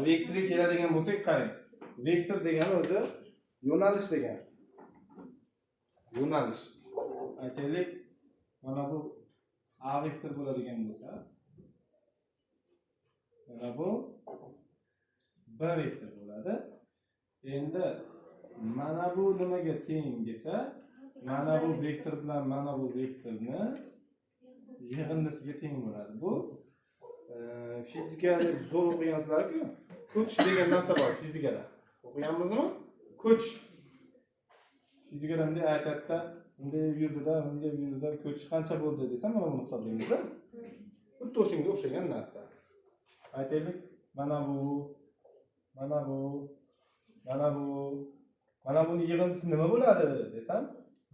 Vektorga keladigan bo'lsak, qarang. Vektor degani o'zi yo'nalish degani. Yo'nalish. Aytaylik, mana bu A vektor bo'ladigan bo'lsa, mana bu B vektor bo'ladi. Endi mana bu nimaga teng desa, mana bu vektor bilan mana bu vektorni yig'indisiga teng bo'ladi. Bu fizikani zo'r o'qigansizlar-ku. Ko'chish degan narsa bor fizikada. O'qiganmizmi? Ko'ch. Fizikada bunday aytadida, bunday yurdida, bunday yurdida ko'chish qancha bo'ldi desam, mana buni hisoblaymiz-da. Xuddi o'shanga o'xshagan narsa. Aytaylik, mana bu, mana bu, mana bu, mana buni yig'indisi nima bo'ladi desam,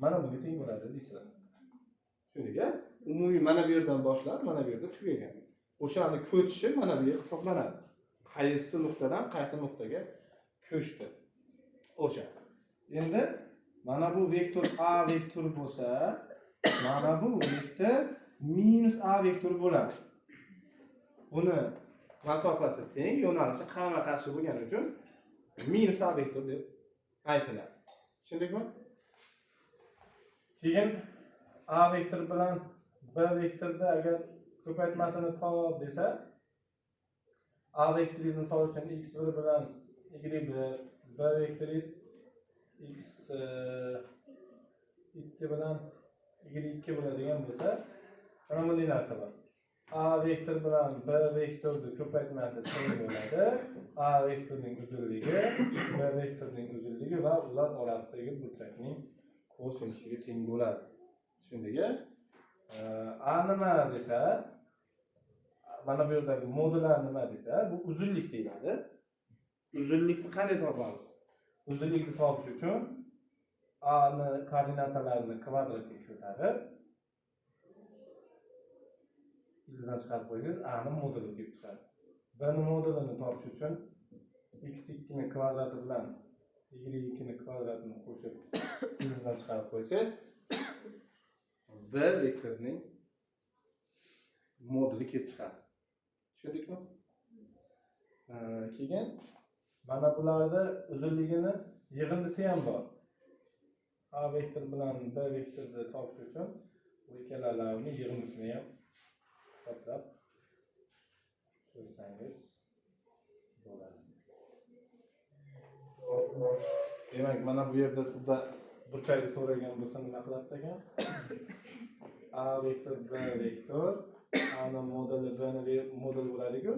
mana bunga teng bo'ladi deysizlar. Tushundik-a? Umumiy mana bu yerdan boshlab, mana bu yerda tugagan. O'shani ko'chishi mana bu yer hisoblanadi. Qaysi nuqtadan qaysi nuqtaga ko'chdi. O'sha. Endi mana bu vektor A vektor bo'lsa, mana bu vektor minus A vektor bo'ladi. Buni masofasi teng, yo'nalishi qarama-qarshi bo'lgani uchun minus A vektor deb aytiladi. Tushundikmi? Keyin A vektor bilan B vektorda agar ko'paytmasini top desa, A vektoringiz misol uchun x1 bilan y1, B vektoringiz x2 bilan y2 bo'ladigan bo'lsa, mana bunday narsa bor. A vektor bilan B vektorni ko'paytmasi teng bo'ladi. A vektorining uzunligi, B vektorining uzunligi va ular orasidagi burchakning kosinusiga teng bo'ladi. Tushundik-a? A nima desa, mana bu yerdagi modullar nima desa, bu uzunlik deyiladi. Uzunlikni qanday topamiz? Uzunlikni topish uchun A ni koordinatalarini kvadratga ko'tarib ildizdan chiqarib qo'ysangiz, A ni moduli kelib chiqadi. B ni modulini topish uchun x2 ni kvadrati bilan y2 ni kvadratini qo'shib ildizdan chiqarib qo'ysangiz, B vektorining moduli kelib chiqadi. Tushundikmi? Keyin mana bularda uzunligini yig'indisi ham bor. A vektor bilan B vektorni topish uchun bu ikkalalarini yig'indisini ham hisoblab qo'ysangiz bo'ladi. Demak, mana bu yerda sizda burchakni so'ragan bo'lsa nima qilasiz ekan? A vektor B vektor, A ni moduli B ni moduli bo'ladi-ku.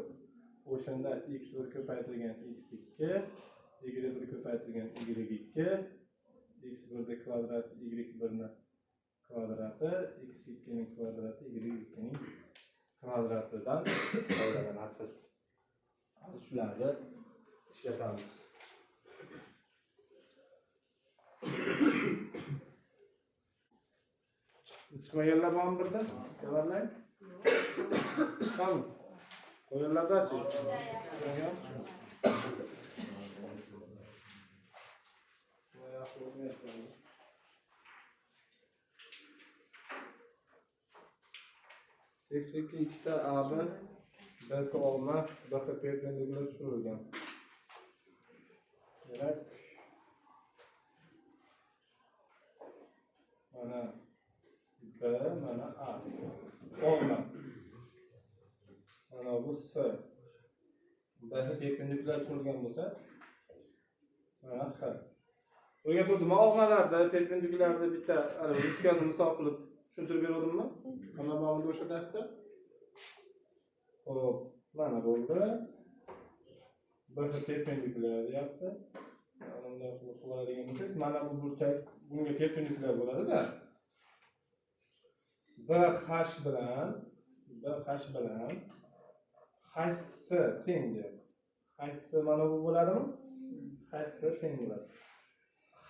O'shanda x1 ko'paytirilgan x2, y1 ko'paytirilgan y2, x1 ni kvadrati y1 ni kvadrati, x2 ning kvadrati y2 ning kvadratidan foydalanasiz. Hozir shularni ishlatamiz. Chiqmaganlar bormi birda? Xabarlang. Chiqqanmi? Qo'yganlarda-chi? Chiqmagan? Tekstdagi ikkita AB, BC olma, BH perpendikulyar tushirilgan. Demak, mana B, mana A. Olma. Mana bu S. BH perpendikulyar tushirilgan bo'lsa, mana H. O'rgatuvdim olmalarda perpendikulyarda bitta ana uchganni misol qilib tushuntirib beruvdimmi? Mana bormidi o'sha darsda? Xo'p, mana bo'ldi. BH perpendikulyar deyapti. Mana bunday qilib oladigan bo'lsangiz, mana bu burchak bunga perpendikulyar bo'ladi-da. BH bilan BH bilan HC teng deyapti. HC mana bu bo'ladimi? HC teng bo'ladi.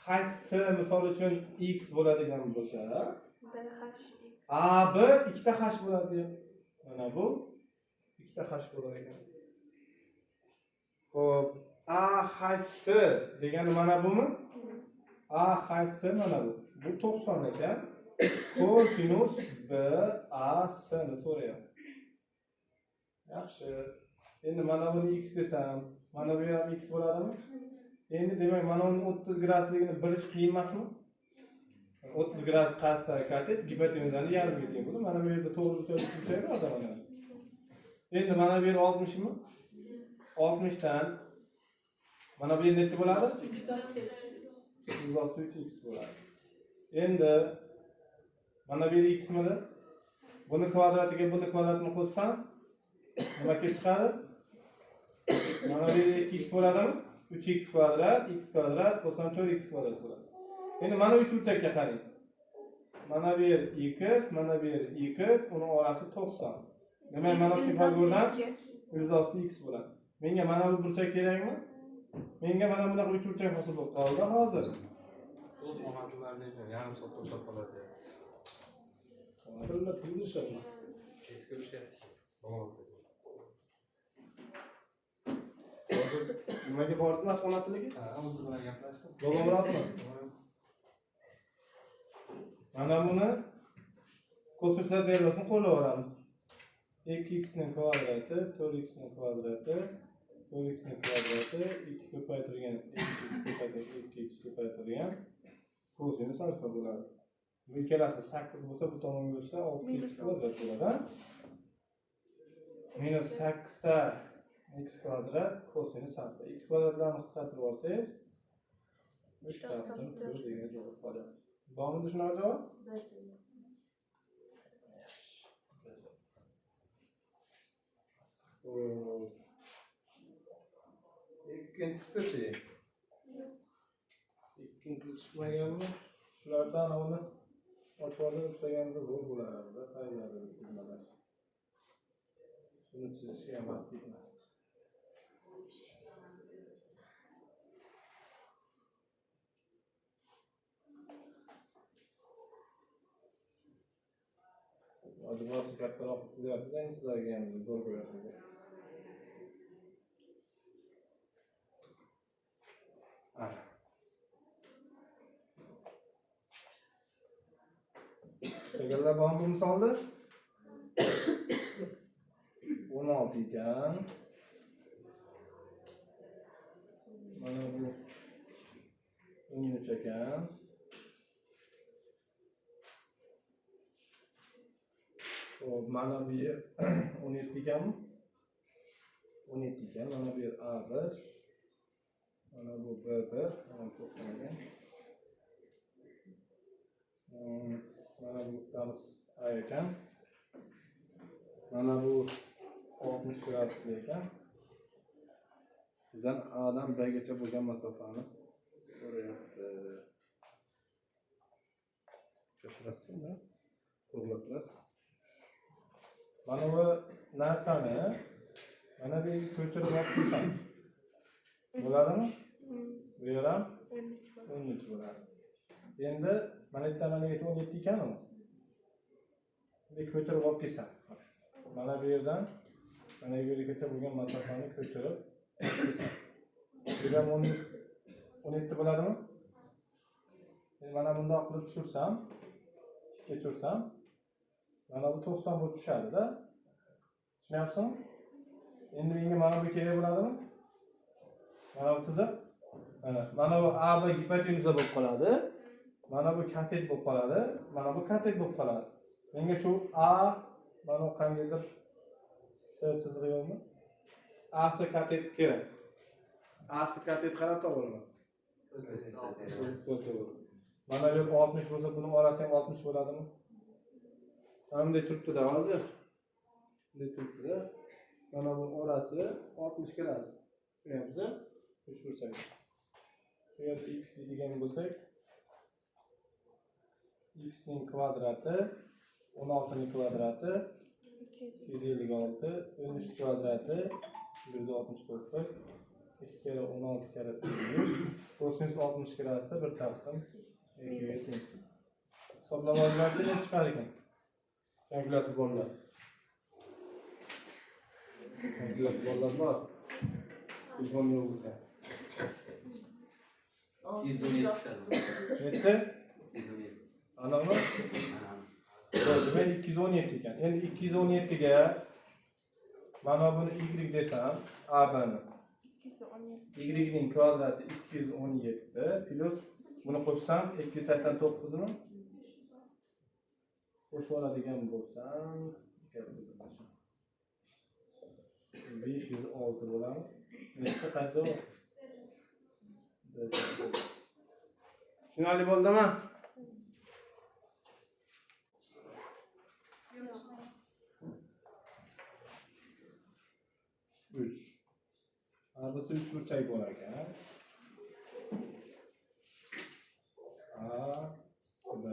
HC misol uchun x bo'ladigan bo'lsa, AB ikkita H bo'ladi deyapti. Mana bu ikkita H bo'lar ekan. Xo'p, AHC degani mana bumi? AHC mana bu. Bu 90 ekan. Kosinus BAC ni so'rayapti. Yaxshi. Endi mana buni x desam, mana bu ham x bo'ladimi? Endi demak, mana uni 30 gradusligini bilish qiyin emasmi? 30 gradus qarshisidagi katet gipotenuzani yarmiga teng bo'ladi. Mana bu yerda to'g'ri burchak bor mana. Endi mana bu yer 60 mi? 60 dan mana bu yer necha bo'ladi? 163 x bo'ladi. Endi mana bu yer x midi? Buni kvadratiga buni kvadratini qo'shsam nima kelib chiqadi? Mana bu yer 2x bo'ladimi? 3x kvadrat, x kvadrat qo'shsam 4x kvadrat bo'ladi. Endi mana uchburchakka qarang. Mana bu yer x, mana bu yer x, uni orasi 90. Demak, mana Pifagordan 106 x bo'ladi. Menga mana bu burchak kerakmi? Menga mana bunaqa uchburchak hosil bo'lib qoldi hozir. So'z omadlarni yarim soatda ushlab qoladi. Ular tez ishlayapmiz. Eski ushlayapti. Hozir Nimaga bordingiz mashg'ulot tiliga? ha, o'zi bilan gaplashdim. Bobomurodmi? Mana buni kosinuslar teoremasini qo'llayveramiz. 2x ning kvadrati, 4x ning kvadrati, 4x ning kvadrati, 2 ko'paytirilgan 2x ko'paytirilgan 2x ko'paytirilgan kosinus alfa bo'ladi. Bu ikkalasi 8 bo'lsa, bu tomonga o'tsa 6x kvadrat bo'ladi. Minus 8 ta x kvadrat kosinus alfa. X kvadratlarni qisqartirib olsangiz 3 taqsim 4 degan javob qoladi. Bormidi shunaqa javob? Xo'p. Ikkinchisi-chi? Ikkinchisi chiqmaganmi? Shulardan uni ochib olib ishlaganimizda zo'r bo'lardi, tayyorladi chizmalar. Shuni chizishga ham vaqt yetmasdi. Iloji boricha kattaroq chizyapmiz, endi sizlarga ham zo'r ko'radi. Ana. Ishlaganlar bormi bu misolda? 16 ekan. Mana bu 13 ekan. Xo'p, mana bu yer 17 ekanmi? 17 ekan. Mana bu yer A1. Mana bu B1, mana bu 90 ekan. Mana bu bittamiz A ekan. Mana bu 60 gradusli ekan. Bizdan A dan B gacha bo'lgan masofani so'rayapti. Tushunasizmi? To'g'rilab turasiz. Mana bu narsani mana bu yerga ko'chirib olib qo'ysam bo'ladimi? Bu yer ham 13 bo'ladi. Endi mana yerdan mana yergacha 17 ekan-u. Bunday ko'chirib olib kelsam, mana bu yerdan mana bu yergacha bo'lgan masofani ko'chirib olib kelsam, bu ham 17 bo'ladimi? Endi mana bundoq qilib tushirsam, tikka tushirsam, mana bu 90 bo'lib tushadi-da. Tushunyapsizmi? Endi menga mana bu kerak bo'ladimi? Mana bu chiziq. Mana bu AB gipotenuza bo'lib qoladi. Mana bu katet bo'lib qoladi. Mana bu katet bo'lib qoladi. Menga shu A, mana bu qandaydir S chizig'i yo'qmi? AC katet kerak. AC katet qanaqa to'g'rimi? Mana bu 60 bo'lsa, buni orasi ham 60 bo'ladimi? Mana bunday turibdi-da hozir. Bunday turibdi-da. Mana bu orasi 60 gradus. Tushunyapsiz? Uchburchak. Shu yerda x deydigan bo'lsak, x ning kvadrati 16 ning kvadrati 256, 13 kvadrati 169, 2 kere 16 kere 100, kosinus 60 gradusda 1 taqsim 2 ga teng. Hisoblab olgancha ne chiqar ekan? Kalkulyator borlar. Kalkulyator borlar bor. Telefon yo'q bo'lsa. 217 chiqadi. Necha? 217. Aniqmi? Ha. Demak 217 ekan. Endi 217 ga Mana buni y desam, ABni. 217. Y ning kvadrati 217 plyus buni qo'shsam 289 mi? Qo'shib oladigan bo'lsam 506 bo'ladi. Necha qancha? Tushunarli bo'ldimi? Uch. ABC uchburchak bo'lar ekan. A, B,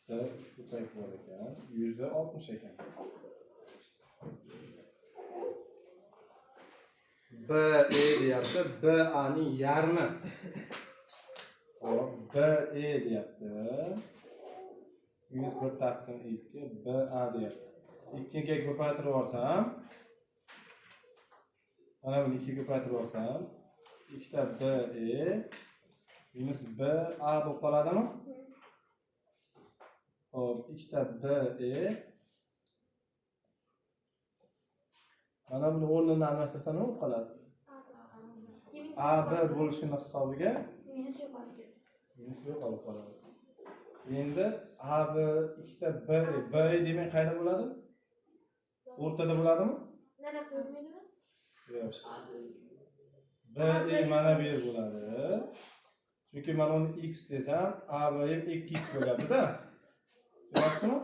C uchburchak bo'lar ekan. 160 ekan. B, E deyapti. B A ning yarmi. Xo'p, B E deyapti. 101 taqsim 2 B A deyapti. 2 ga ko'paytirib yuborsam, mana buni 2 ga ko'paytirib yuborsam, ikkita B E minus B A bo'lib qoladimi? Xo'p, ikkita B E mana buni o'rnini almashtirsa nima bo'lib qoladi? A B bo'lishini hisobiga Minus yo'qolib ketdi. Minus yo'qolib qoladi. Endi A B ikkita B E, B E demak qayerda bo'ladi? O'rtada bo'ladimi? Nariyoqda bo'lmaydimi? Yo'q. B E mana bu yer bo'ladi. Chunki mana uni x desam, A B ham 2x bo'ladi-da. Tushunyapsizmi?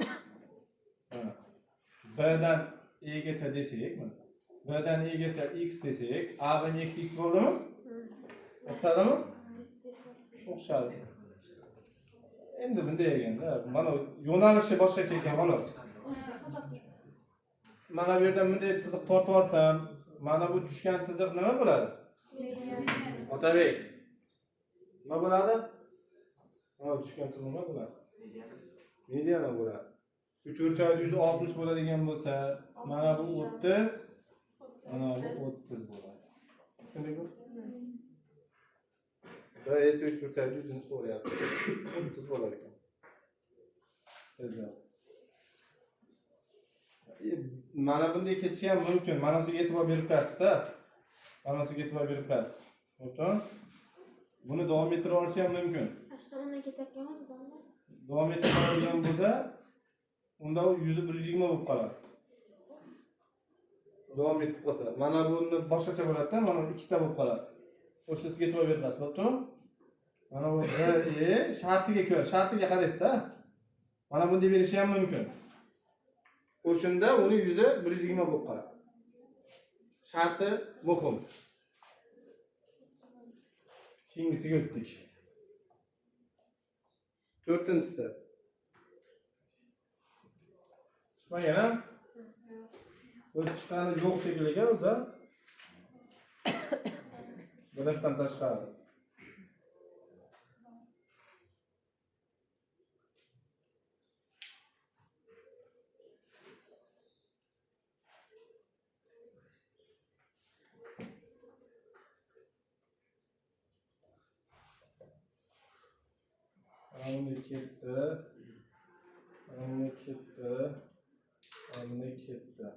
Ha. B dan E gacha desak, mana. B dan E gacha x desak, A B 2x bo'ldimi? O'xshadimi? O'xshadi. Endi bunday deganda, mana yo'nalishi boshqacha ekan xolos. Mana bu yerdan bunday chiziq tortib olsam, mana bu tushgan chiziq nima bo'ladi? Otabek. Nima bo'ladi? Mana bu tushgan chiziq nima bo'ladi? Mediana bo'ladi. Uchburchak 160 bo'ladigan bo'lsa, mana bu 30, mana bu 30 bo'ladi. Tushundingmi? B S uchburchak yuzini so'rayapti. 30 bo'lar ekan. Javob. Mana bunday ketishi ham mumkin. Mana shunga e'tibor berib qo'yasiz-da. Mana shunga e'tibor berib qo'yasiz. To'g'rimi? Buni davom ettira olishi ham mumkin. Shu tomondan ketayotgan o'zi. Davom ettira oladigan bo'lsa, unda u yuzi 120 bo'lib qoladi. Davom etib qolsa, mana buni boshqacha bo'ladi-da, mana bu ikkita bo'lib qoladi. O'shasiga e'tibor berasiz, bo'ptimi? Mana bu B E shartiga ko'ra, shartiga qaraysiz-da. Mana bunday berishi ham mumkin. O'shanda uni yuzi 120 bo'lib qoladi. Sharti muhim. Keyingisiga o'tdik. To'rtinchisi. Chiqmagan, a? O'zi chiqqani yo'q shekilli o'zi. Birasdan tashqari. Mana bunday ketdi. Mana bunday ketdi. Mana bunday ketdi.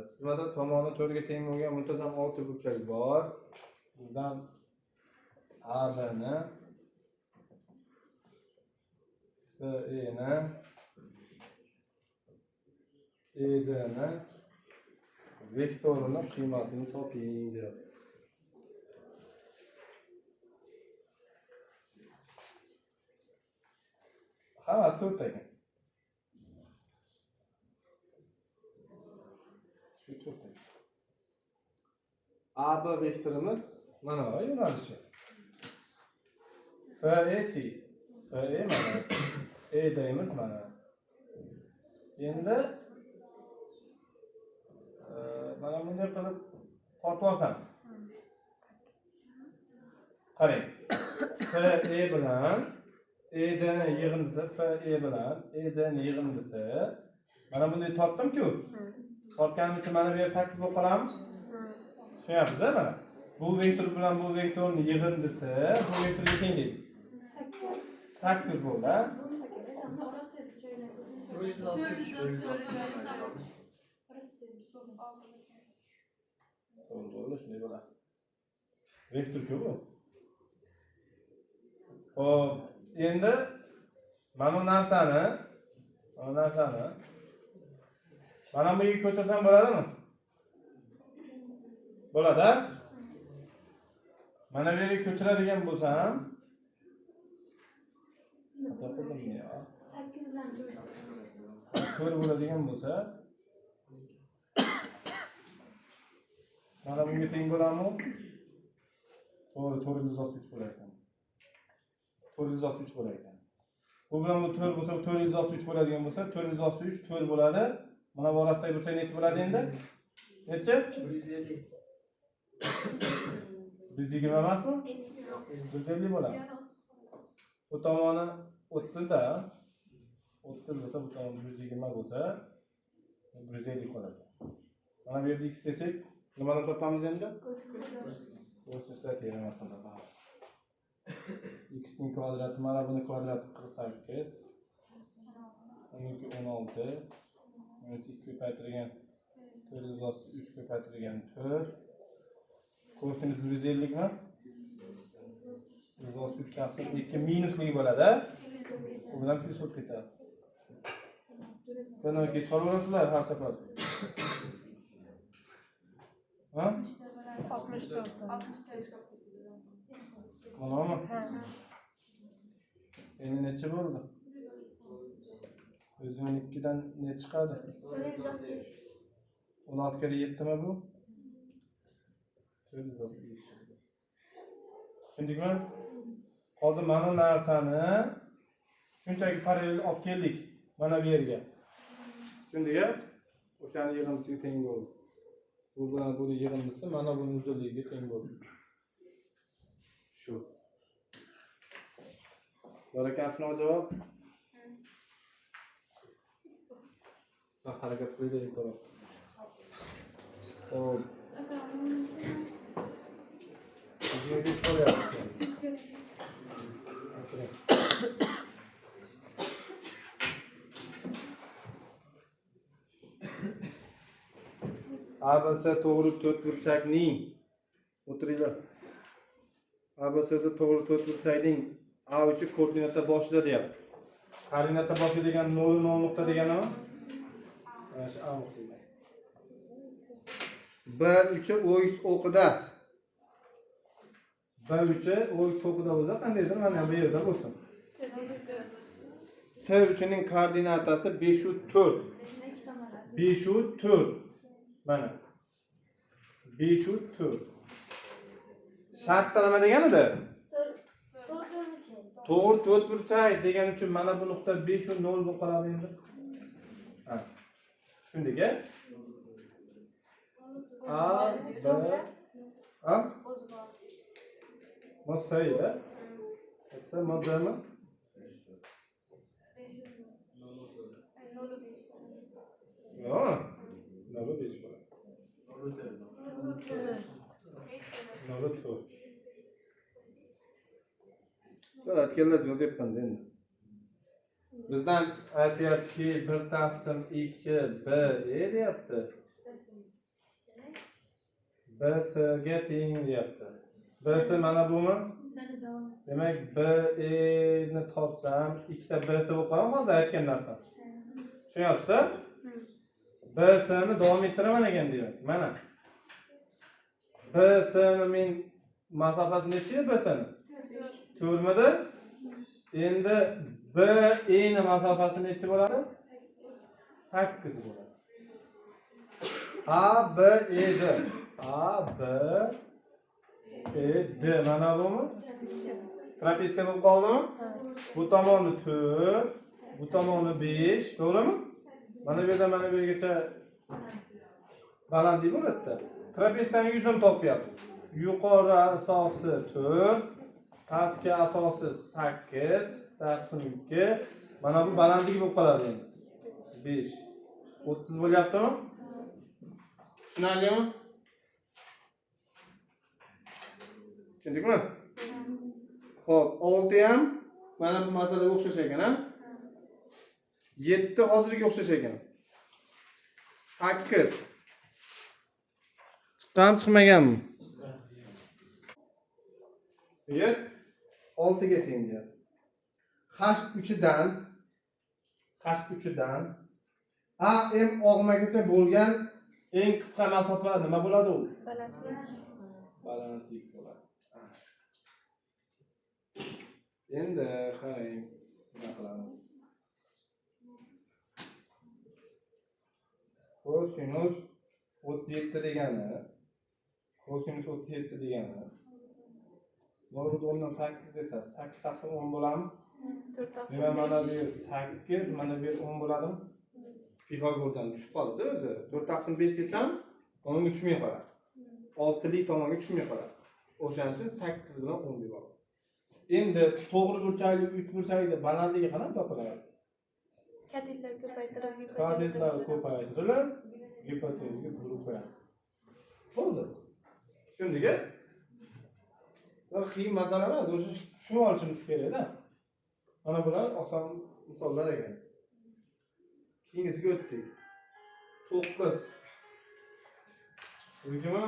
Chizmada tomoni to'rtga teng bo'lgan muntazam olti burchak bor. Bizdan ABni, BEni, EDni vektorini qiymatini toping deyapti. Hammasi to'rtta ekan. Shu to'rtta ekan. AB vektorimiz mana bu yo'nalishi. FE chi? FE mana. EDimiz mana. Endi mana bunday qilib tortib olsam. Qarang. FE bilan EDni yig'indisi, FE bilan EDni yig'indisi. Mana bunday tortdim-ku. Tortganim uchun mana bu yer 8 bo'lib qoladimi? Tushunyapsiz, mana. Bu vektor bilan bu vektorning yig'indisi bu vektorga teng deydi. 8 bo'ldi, a? Bo'lmasa kerak, ammo orasi joylar. 463. To'g'ri bo'ldi, shunday bo'ladi. Vektor-ku bu. Xo'p, endi mana bu narsani mana bu yerga ko'chirsam bo'ladimi? Bo'ladi, a? Mana bu yerga ko'chiradigan bo'lsam, xato qildimmi ya? 8 bilan 4. 4 bo'ladigan bo'lsa, mana bunga teng bo'ladimi? To'g'ri, 463 bo'lar ekan. 463 bo'lar ekan. Bu bilan bu 4 bo'lsa, 463 bo'ladigan bo'lsa, 463 4 bo'ladi. Mana bu orasidagi burchak necha bo'ladi endi? Necha? 150. 120 emasmi? 150 bo'ladi. Bu tomoni 30 da. 30 bo'lsa, bu tomoni 120 bo'lsa, 150 qoladi. Mana bu yerda x desak, nimadan topamiz endi? Kosinuslar teoremasidan topamiz. X ning kvadrati, mana buni kvadrati 48. Uniki 16. Minus 2 ko'paytirilgan 463 ko'paytirilgan 4. Kosinus 150 mi? 163 taqsim 2 minusligi bo'ladi. U bilan plyus bo'lib ketadi. Buni kech qolaverasizlar har safar. Ha? 64. Manami? Ha. Endi necha bo'ldi? 112 dan ne chiqadi? 16 kere 7 mi bu? 467. Tushundikmi? Hozir mana bu narsani shunchaki parallel olib keldik mana bu yerga. Tushundik-a? O'shani yig'indisiga teng bo'ldi. Bu bilan buni yig'indisi mana buni uzunligiga teng bo'ldi. Shu. Bor ekan shunaqa javob? Sen harakat qilaylik ertaroq. Xo'p, bizga kech qolyapti. O'tiring. ABC to'g'ri to'rtburchakning, o'tiringlar. ABCda to'g'ri to'rtburchakning A uchi koordinata boshida deyapti. Koordinata boshi degan 0 0 nuqta deganimi? Mana shu A nuqta degan. B uchi OX o'qida. B uchi OX o'qida bo'lsa, qandaydir mana bu yerda bo'lsin. S uchining koordinatasi 5 4. 5 4. Mana. 5 4. Shartda nima degan edi? To'g'ri to'rtburchak degani uchun mana bu nuqta 5 0 bo'lib qoladi endi. Ha. Tushundik, a? A, B, A? M S edi. S M D mi? Yo'q. 0 5 bo'ladi. 0 4. Sal aytganlar yozyapman endi. Bizdan aytyaptiki 1 taqsim 2 B E deyapti. B S ga teng deyapti. B S mana bumi? Demak, B E ni topsam, ikkita B S bo'lib qoladi hozir aytgan narsam. Tushunyapsiz? B S ni davom ettiraman ekan demak. Mana. B S ni men masofasi necha edi B S ni? 4midi? Endi B E ni masofasi necha bo'ladi? 8 bo'ladi. A B E D. A B E D mana bumi? Trapetsiya bo'lib qoldimi? Bu tomoni 4, bu tomoni 5, to'g'rimi? Mana bu yerdan mana bu yergacha balandlik bo'ladi-da. Trapetsiyaning yuzini topyapmiz. Yuqori asosi 4, pastki asosi 8, taqsim 2. Mana bu balandligi bo'lib qoladi endi. 5. 30 bo'lyaptimi? Tushunarlimi? Tushundikmi? Xo'p, 6 ham mana bu masalaga o'xshash ekan, ha? 7 hozirgi o'xshash ekan. 8. Chiqqan. Chiqdimi, chiqmaganmi? Yer 6 ga teng deyapti. H3 dan H3 dan AM og'magacha bo'lgan eng qisqa masofa nima bo'ladi u? Balandlik. Balandlik bo'ladi. Endi qarang, nima qilamiz? Kosinus 37 degani, kosinus 37 degani 0,8 desa, 8 taqsim 10 bo'ladimi? 4 taqsim Demak, mana bu 5. yer 8, mana bu yer 10 bo'ladimi? Pifagordan tushib qoldi o'zi. 4 taqsim 5 desam, tomonga tushmay qoladi. 6lik tomonga tushmay qoladi. O'shaning uchun 8 bilan 10 deb oldim. Endi to'g'ri burchakli uch burchakli balandligi qanaqa topiladi? Katetlar ko'paytirib, Katetlar ko'paytirilib, gipotenuzaga bo'lib qo'yamiz. Bo'ldi. Tushundik-a? Bu qiyin masala emas, o'sha tushunib olishimiz kerak-da. Mana bular oson misollar ekan. Keyingisiga o'tdik. 9. Siznikimi?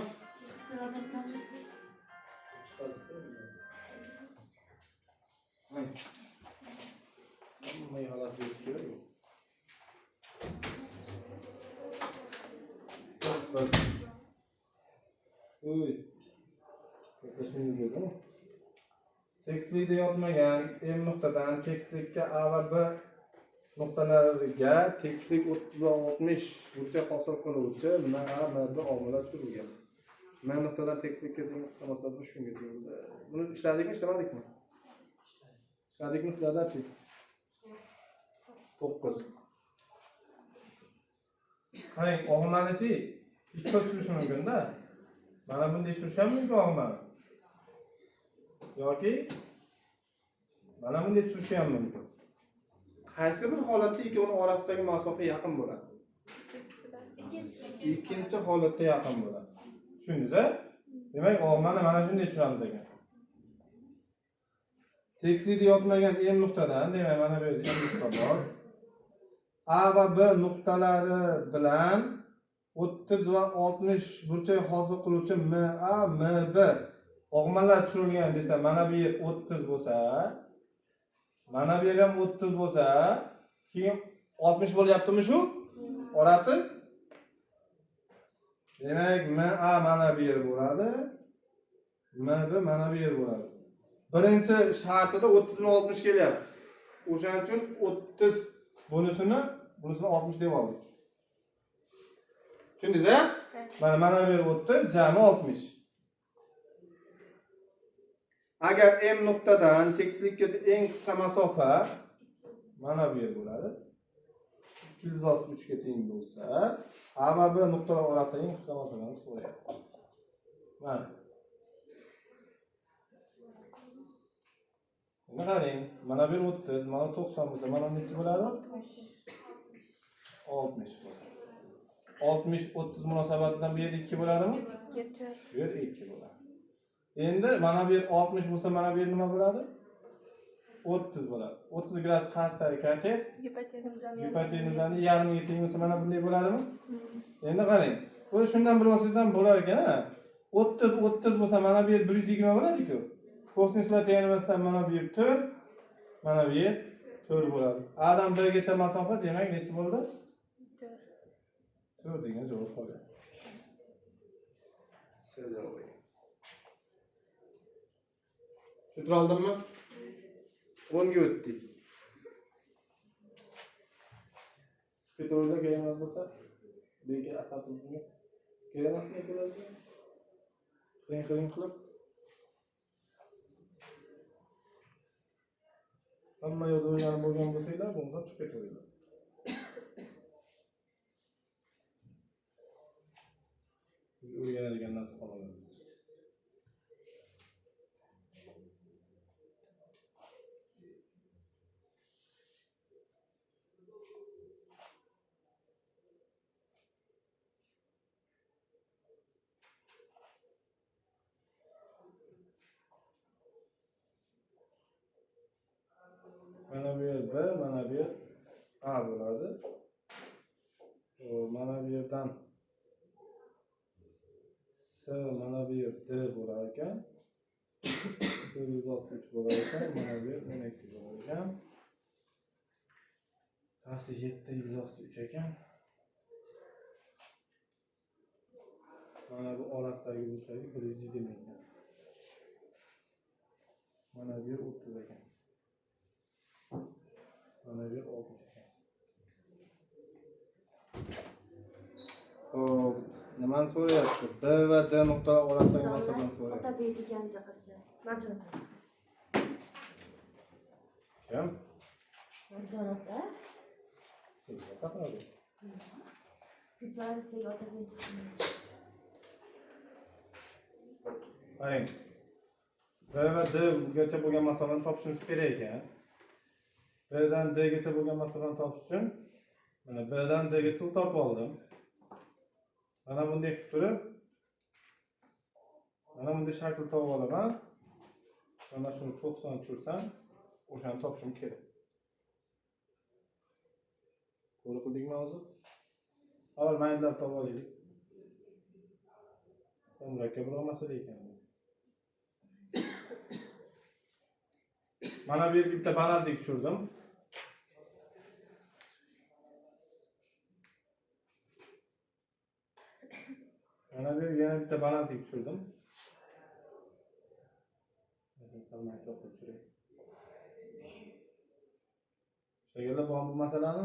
Ay. Hamma g'alati bo'lishi kerak u. 9. Uy. Gaplashmaymiz dedimi? Tekislikda yotmagan M nuqtadan tekislikka A va B nuqtalariga tekislik 30 va 60 burchak hosil qiluvchi MA, MB omillar tushirilgan. M nuqtadan tekislikka teng qisqa masofa shunga teng. Buni ishladikmi, ishlamadikmi? Ishladikmi sizlardachi? 9. Qarang, og'manichi ikki xil tushirishi mumkin-da. Mana bunday tushirish ham mumkin og'mani. Yoki mana bunday tushirishi ham mumkin. Qaysi bir holatda ikkovini orasidagi masofa yaqin bo'ladi? Ikkinchisi. Ikkinchi holatda yaqin bo'ladi. Tushundingiz-a? Demak, og'mani mana shunday tushiramiz ekan. Tekislikda yotmagan M nuqtadan, demak, mana bu yerda M nuqta bor. A va B nuqtalari bilan 30 va 60 burchak hosil qiluvchi MA, MB og'malar tushirilgan desa, mana bu yer 30 bo'lsa, mana bu yer ham 30 bo'lsa, keyin 60 bo'lyaptimi shu? Orasi? Demak, MA mana bu yer bo'ladi. MB mana bu yer bo'ladi. Birinchi shartida 30 bilan 60 kelyapti. O'shaning uchun 30 bunisini 60 deb oldik. Tushundingiz a? Mana bu yer 30, jami 60. Agar M nuqtadan tekislikkacha eng qisqa masofa mana bu yer bo'ladi. 263 ga teng bo'lsa, A va B nuqtalar orasida eng qisqa masofani so'rayapti. Mana. Endi qarang, mana bu yer 30, mana 90 bo'lsa, mana necha bo'ladi? 60 bo'ladi. 60 30 munosabatidan bu yer 2 bo'ladimi? 2 4. Bu yer 2 bo'ladi. Endi mana bu yer 60 bo'lsa, mana bu yer nima bo'ladi? 30 bo'ladi. 30 gradus qarshisidagi katet Gipotenuzani gipotenuzani yarmiga teng bo'lsa, mana bunday bo'ladimi? Endi qarang. O'zi shundan bilib olsangiz ham bo'lar ekan, ha? 30 30 bo'lsa, mana bu yer 120 bo'ladi-ku. Kosinuslar terimasidan mana bu yer 4, mana bu yer 4 bo'ladi. A dan B gacha masofa demak necha bo'ldi? 4. 4 degan javob qolgan. C javobi. Tushuntira oldimmi? 10 ga o'tdik. Ketaversa kerak emas bo'lsa, bekor asab buzmay. Kerak emasmi ikkalasi? Qiling qiling qilib. Hamma yo'lda o'rganib bo'lgan bo'lsanglar, bundan chiqib ketaveringlar. O'rganadigan narsa qolmagan. Mana bu yer B, mana bu yer A bo'ladi. Mana bu yerdan S mana bu yer D bo'lar ekan. 4 yuz 63 bo'lar ekan, mana bu yer 12 bo'lar ekan. Pasti 7 ildiz osti 3 ekan. Mana bu orasidagi burchagi 120 ekan. Mana bu yer 30 ekan. Mana bu yer 60 ekan. Xo'p, nimani so'rayapti? B va D nuqtalar orasidagi masofani so'rayapti. Otabek degan chaqirsa. Marjon ota. Kim? Marjon ota. Sizga chaqiradi. Piparizdagi Otabek chiqdi. Qarang. B va D gacha bo'lgan masofani topishimiz kerak ekan. B dan D gacha bo'lgan masofani topish uchun mana B dan D gacha topib oldim. Mana bunday qilib turib, mana bunday shakl topib olaman. Mana shuni 90 tushirsam, o'shani topishim kerak. To'g'ri qildikmi hozir? Avval maydalab topib olaylik. Murakkabroq masala ekan bu. Mana bu yerga bitta balandlik tushirdim. Mana bu yerga yana bitta balandlik tushirdim. Sal maydaroq qilib tushiray. Ishlaganlar bormi bu masalani?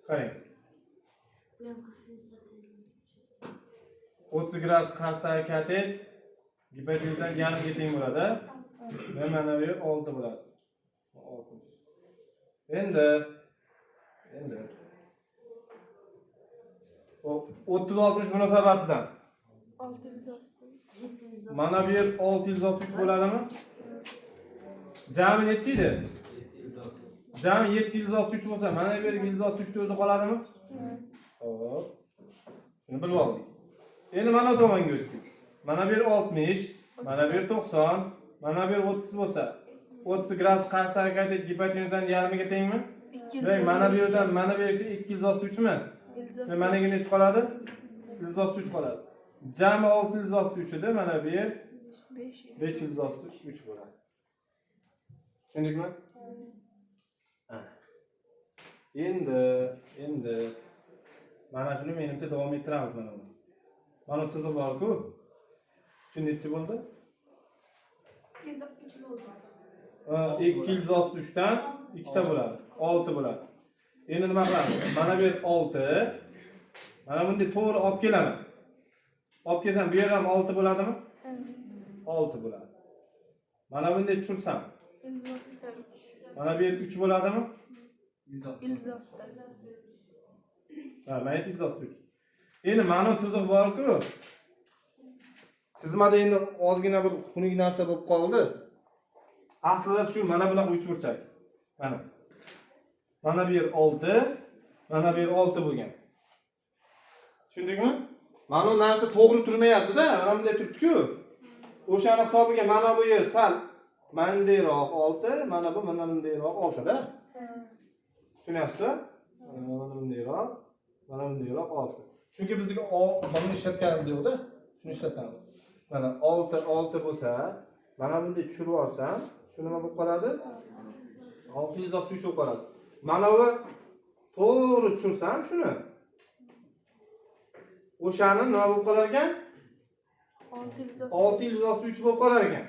Qarang. Bu ham kosinus. 30 gradus qarshisidagi katet gipotenuzdan yarimga teng bo'ladi. Va mana bu yer 6 bo'ladi. 60. Endi 30 60 munosabatidan 606. 700. Mana bu yer 663 bo'ladimi? Jami nechi edi? 7 ildiz osti. Jami 763 bo'lsa, mana bu yer 763 o'zi qoladimi? Xo'p. Shuni bilib oldik. Endi mana bu tomonga o'tdik. Mana bu yer 60, mana bu yer 90, mana bu yer 30 bo'lsa, 30 gradus qarshisidagi katet gipotenuzdan yarmiga tengmi? Demak, mana bu yerdan mana bu yergacha 2 ildiz osti 3 mi? Ve mana yerga nechi qoladi? 3 qoladi. Jami 6 ildiz osti 3 edi, mana bu yer 5. 5 ildiz osti 3 bo'ladi. Tushundikmi? Endi mana shuni menimcha davom ettiramiz mana buni. Mana bu chiziq bor-ku. Shu nechi bo'ldi? 3 bo'ldi. 2 ildiz osti 3dan ikkita bo'ladi. 6 bo'ladi. Endi nima qilamiz? Mana bu yer 6. Mana bunday to'g'ri olib kelaman. Olib kelsam bu yer ham 6 bo'ladimi? 6 bo'ladi. Mana bunday tushirsam, Ildiz ostida 3. mana bu yer 3 bo'ladimi? Ildiz osti. Ildiz ostida. Ha, mana ildiz osti 3. Endi mana bu chiziq bor-ku. Chizmada endi ozgina bir xunuk narsa bo'lib qoldi. Aslida shu mana bunaqa uchburchak. Mana. Mana bu yer 6, mana bu yer 6 bo'lgan. Tushundikmi? Mana bu narsa to'g'ri turmayapti-da, mana bunday turibdi-ku. O'shani hisobiga mana bu yer sal mandayroq 6, mana bu mana bundayroq 6-da. Tushunyapsiz? Mana bundayroq, mana bundayroq 6. Chunki bizga mana buni ishlatganimiz yo'q-da. Shuni ishlatamiz. Mana 6 6 bo'lsa, mana bunday tushirib olsam, shu nima bo'lib qoladi? 663 bo'lib qoladi. Mana bu to'g'ri tushirsam shuni, o'shani nima bo'lib qolar ekan? 606. 663 bo'lib qolar ekan.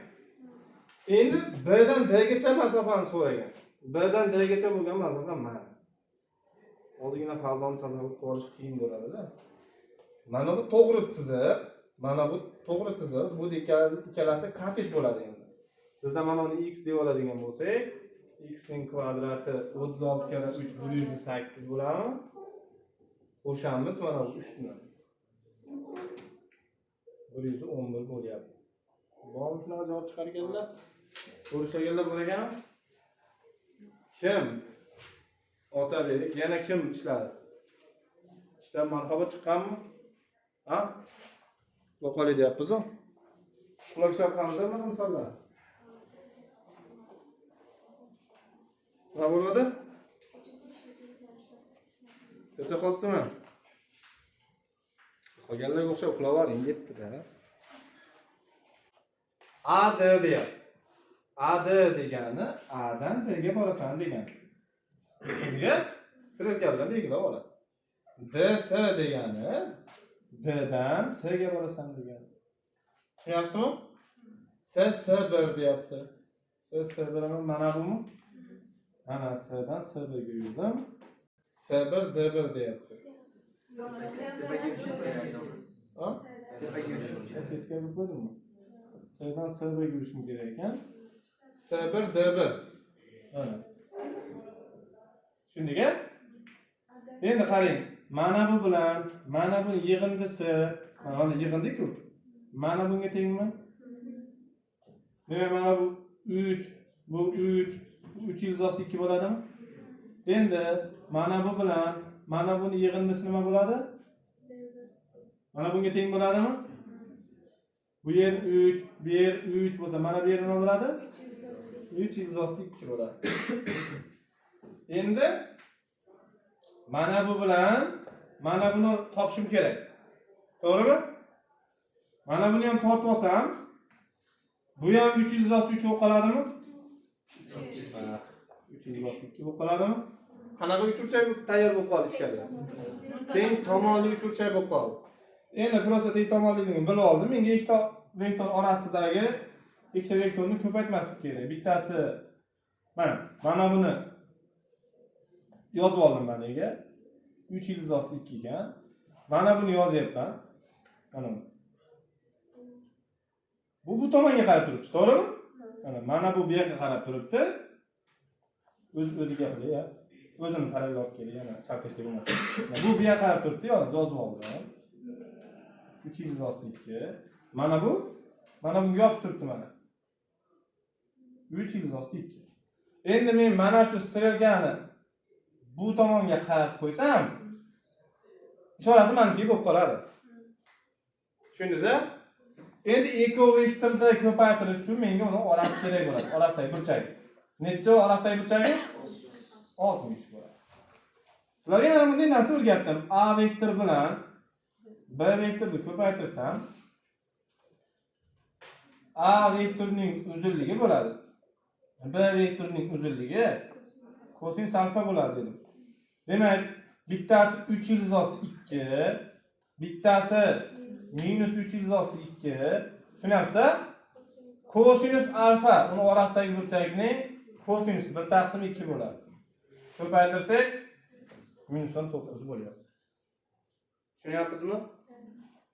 Endi B dan D gacha masofani so'ragan. B dan D gacha bo'lgan masofa mana. Ozgina fazoni tasavvur qilib olish qiyin bo'ladi-da. Mana bu to'g'ri chiziq, mana bu to'g'ri chiziq, bu ikkalasi katet bo'ladi endi. Bizda mana uni x deb oladigan bo'lsak, x ning kvadrati 36 karra 3 108 bo'ladimi? Qo'shamiz mana bu 3 ni. 111 bo'lyapti. Bormi shunaqa javob chiqarganlar? Ko'rishlaganlar bor ekanmi? Kim? Otabek, yana kim ishladi? Ishdan marhabo chiqqanmi? Ha? Yo'qolay deyapmiz-ku. Uxlab ishlab qolamiz mana misollar. Nima bo'ladi? Charchab qolibsizmi? Qolganlarga o'xshab uxlab oling, yetdi-da. AD deyapti. AD degani A dan D ga borasan degani. Shunga strelka bilan belgilab olasiz. DC degani D dan C ga borasan degani. Tushunyapsizmi? S S1 deyapti. S S1 mana bumi? Mana S dan S1 ga yurdim. S1 D1 deyapti. Ha? Teskari bo'lib qo'ydimmi? S dan S1 ga yurishim kerak ekan. S1 D1. Mana. Tushundik a? Endi qarang, mana bu bilan mana bu yig'indisi, mana yig'indi-ku. Mana bunga tengmi? Demak, mana bu 3, bu 3, bu 3 ildiz osti 2 bo'ladimi? Endi mana bu bilan mana buni yig'indisi nima bo'ladi? Mana bunga teng bo'ladimi? Bu yer 3, bu yer 3 bo'lsa, mana bu yer nima bo'ladi? 3 ildiz osti 2 bo'ladi. Endi mana bu bilan mana buni topishim kerak. To'g'rimi? Mana buni ham tortib olsam, bu ham 3 ildiz osti 3 bo'lib qoladimi? 3 ildiz osti 2 bo'lib qoladimi? Qanaqa uchburchak tayyor bo'lib qoldi ichkarida? Teng tomonli uchburchak bo'lib qoldi. Endi просто teng tomonliligini bilib oldim. Menga ikkita vektor orasidagi ikkita vektorni ko'paytmaslik kerak. Bittasi mana buni yozib oldim mana. 3 ildiz osti 2 ekan. Mana buni yozyapman. Mana bu. Bu tomonga qarab turibdi, to'g'rimi? Mana bu yoqqa qarab turibdi. O'z o'ziga qilay, ya. O'zini parallel olib kelay, yana chalkashlik bo'lmasin. Bu bu yoqqa qarab turibdi, yozib oldim. 3 ildiz osti 2. Mana bu, mana bunga yopishib turibdi mana. 3 ildiz osti 2. Endi men mana shu strelkani bu tomonga qaratib qo'ysam, ishorasi manfiy bo'lib qoladi. Tushundingiz-a? Endi ikki vektorni ko'paytirish uchun menga uni orasi kerak bo'ladi. Orasidagi burchagi. Necha orasidagi burchagi? 60 bo'ladi. Sizlarga mana bunday narsa o'rgatdim. A vektor bilan B vektorni ko'paytirsam, A vektorining uzunligi bo'ladi. B vektorining uzunligi kosinus alfa bo'ladi dedim. Demak, bittasi 3 ildiz osti 2, bittasi minus 3 ildiz osti 2. Tushunyapsiz? Kosinus alfa uni orasidagi burchakning kosinusi 1 taqsim 2 bo'ladi. Ko'paytirsak minusdan 9 bo'lyapti. Tushunyapsizmi?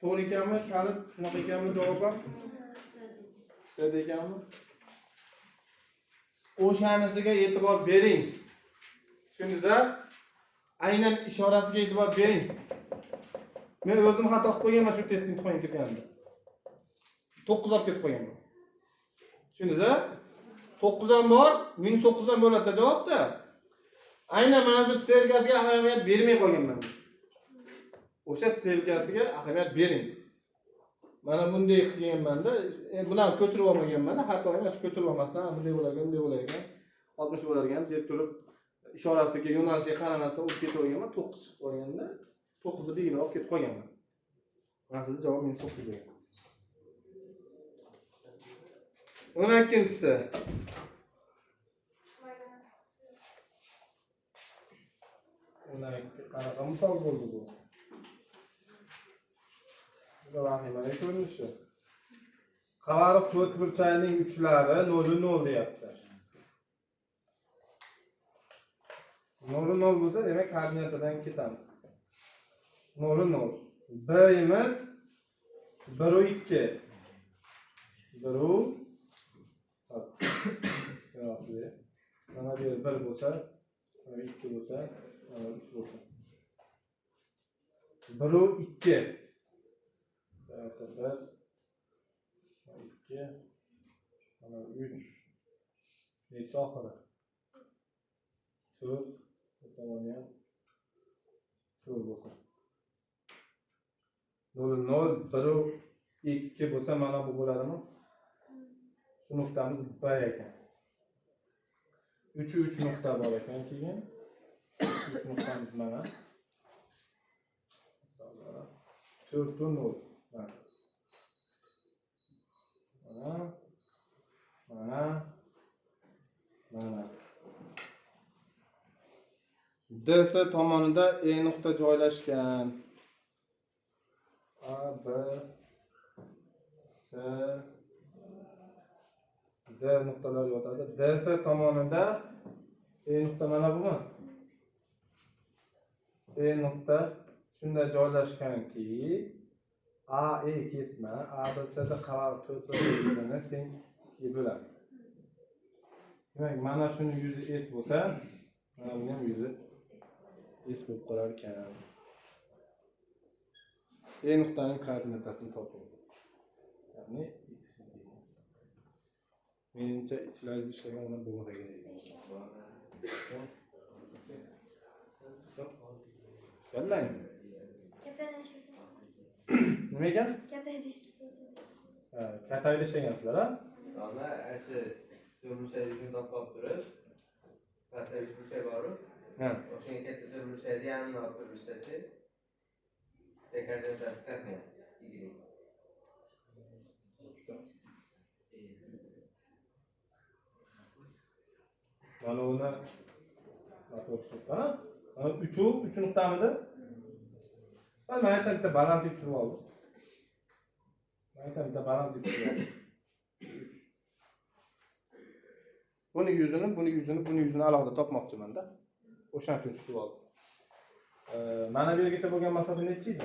To'g'ri ekanmi? Kalit shunaqa ekanmi javob ham? S ekanmi? O'shanisiga e'tibor bering. Tushundingiz-a? Aynan ishorasiga e'tibor bering. Men o'zim xato qilib qo'yganman shu test imtihonga kirganimda. 9 olib ketib qo'yganman. Tushundingiz-a? 9 ham bor, minus 9 ham bo'ladi javobda. Aynan mana shu strelkasiga ahamiyat bermay qolganman. O'sha strelkasiga ahamiyat bering. Mana bunday qilganmanda, buni ham ko'chirib olmaganman-da, xato emas, ko'chirib olmasdan bunday bo'lar ekan, bunday bo'lar ekan, 60 bo'lar ekan deb turib ishorasiga, yo'nalishiga qaramasdan urib ketib olganman, 9 chiqib qolganda 9 ni belgilab olib ketib qolganman. Aslida javob minus 9 bo'lgan. 12-chisi. Qanaqa misol bo'ldi bu? Juda vahimali ko'rinishi. Qavariq to'rt burchakning uchlari 0 0 deyapti. 0 0 bo'lsa, demak koordinatadan ketamiz. 0 0. B'imiz 1 2. 1 mana bu yer 1 bo'lsa, mana 2 bo'lsa, mana 3 bo'lsa. 1 2. 1 2 mana 3 necha oxiri? 4 bu tomoni ham 4 bo'lsa. 0 0 1 2 bo'lsa mana bu bo'ladimi? Shu nuqtamiz B ekan. 3 3 nuqta bor ekan keyin. 3 nuqtamiz mana. 4 0. Mana. Mana. Mana. Mana. DC tomonida E nuqta joylashgan. A, B, C, D nuqtalari yotadi. DC tomonida E nuqta mana bumi? E nuqta shunday joylashganki, AE kesma ABCD qavar to'rtburchagini teng ikkiga bo'ladi. Demak, mana shuni yuzi S bo'lsa, mana buni ham yuzi S bo'lib qolar ekan. E nuqtaning koordinatasini toping. Ya'ni x y. Menimcha ichlarida ishlagan odam bo'lmasa kerak. Kallang. Kattayda ishlasin. Nima ekan? Kattayda ishlasin. Ha, kattayda ishlagansizlar, ha? Sonra shu to'rtburchak yuzini topib olib turib, pastda uchburchak borib, Ha. o'shanga katta to'rtburchakni yarmini olib turib ishlasak, koordinatasi qanday? Y. Mana uni ha? Mana 3 u 3 nuqtamidi? Mana yerda bitta balandlik tushirib oldim. Mana yerda bitta balandlik tushirib oldim. Buni yuzini, buni yuzini, buni yuzini alohida topmoqchiman-da. O'shaning uchun tushirib oldim. Mana bu yergacha bo'lgan masofa necha edi?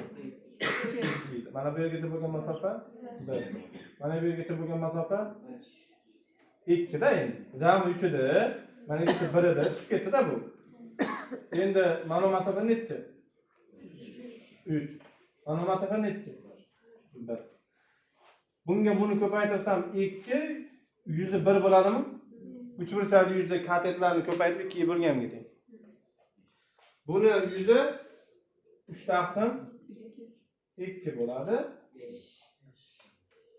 2 edi. Mana bu yergacha bo'lgan masofa 1. Mana bu yergacha bo'lgan masofa 2 da endi. Jami 3 edi. Mana bu yergacha 1 edi. Chiqib ketdi-da bu. Endi mana bu masofa necha? 3. Mana bu masofa necha? 1. Bunga buni ko'paytirsam 2, yuzi 1 bo'ladimi? Uchburchakni yuzi katetlarni ko'paytirib 2 ga bo'lganga teng. Buni yuzi 3 taqsim 2 bo'ladi.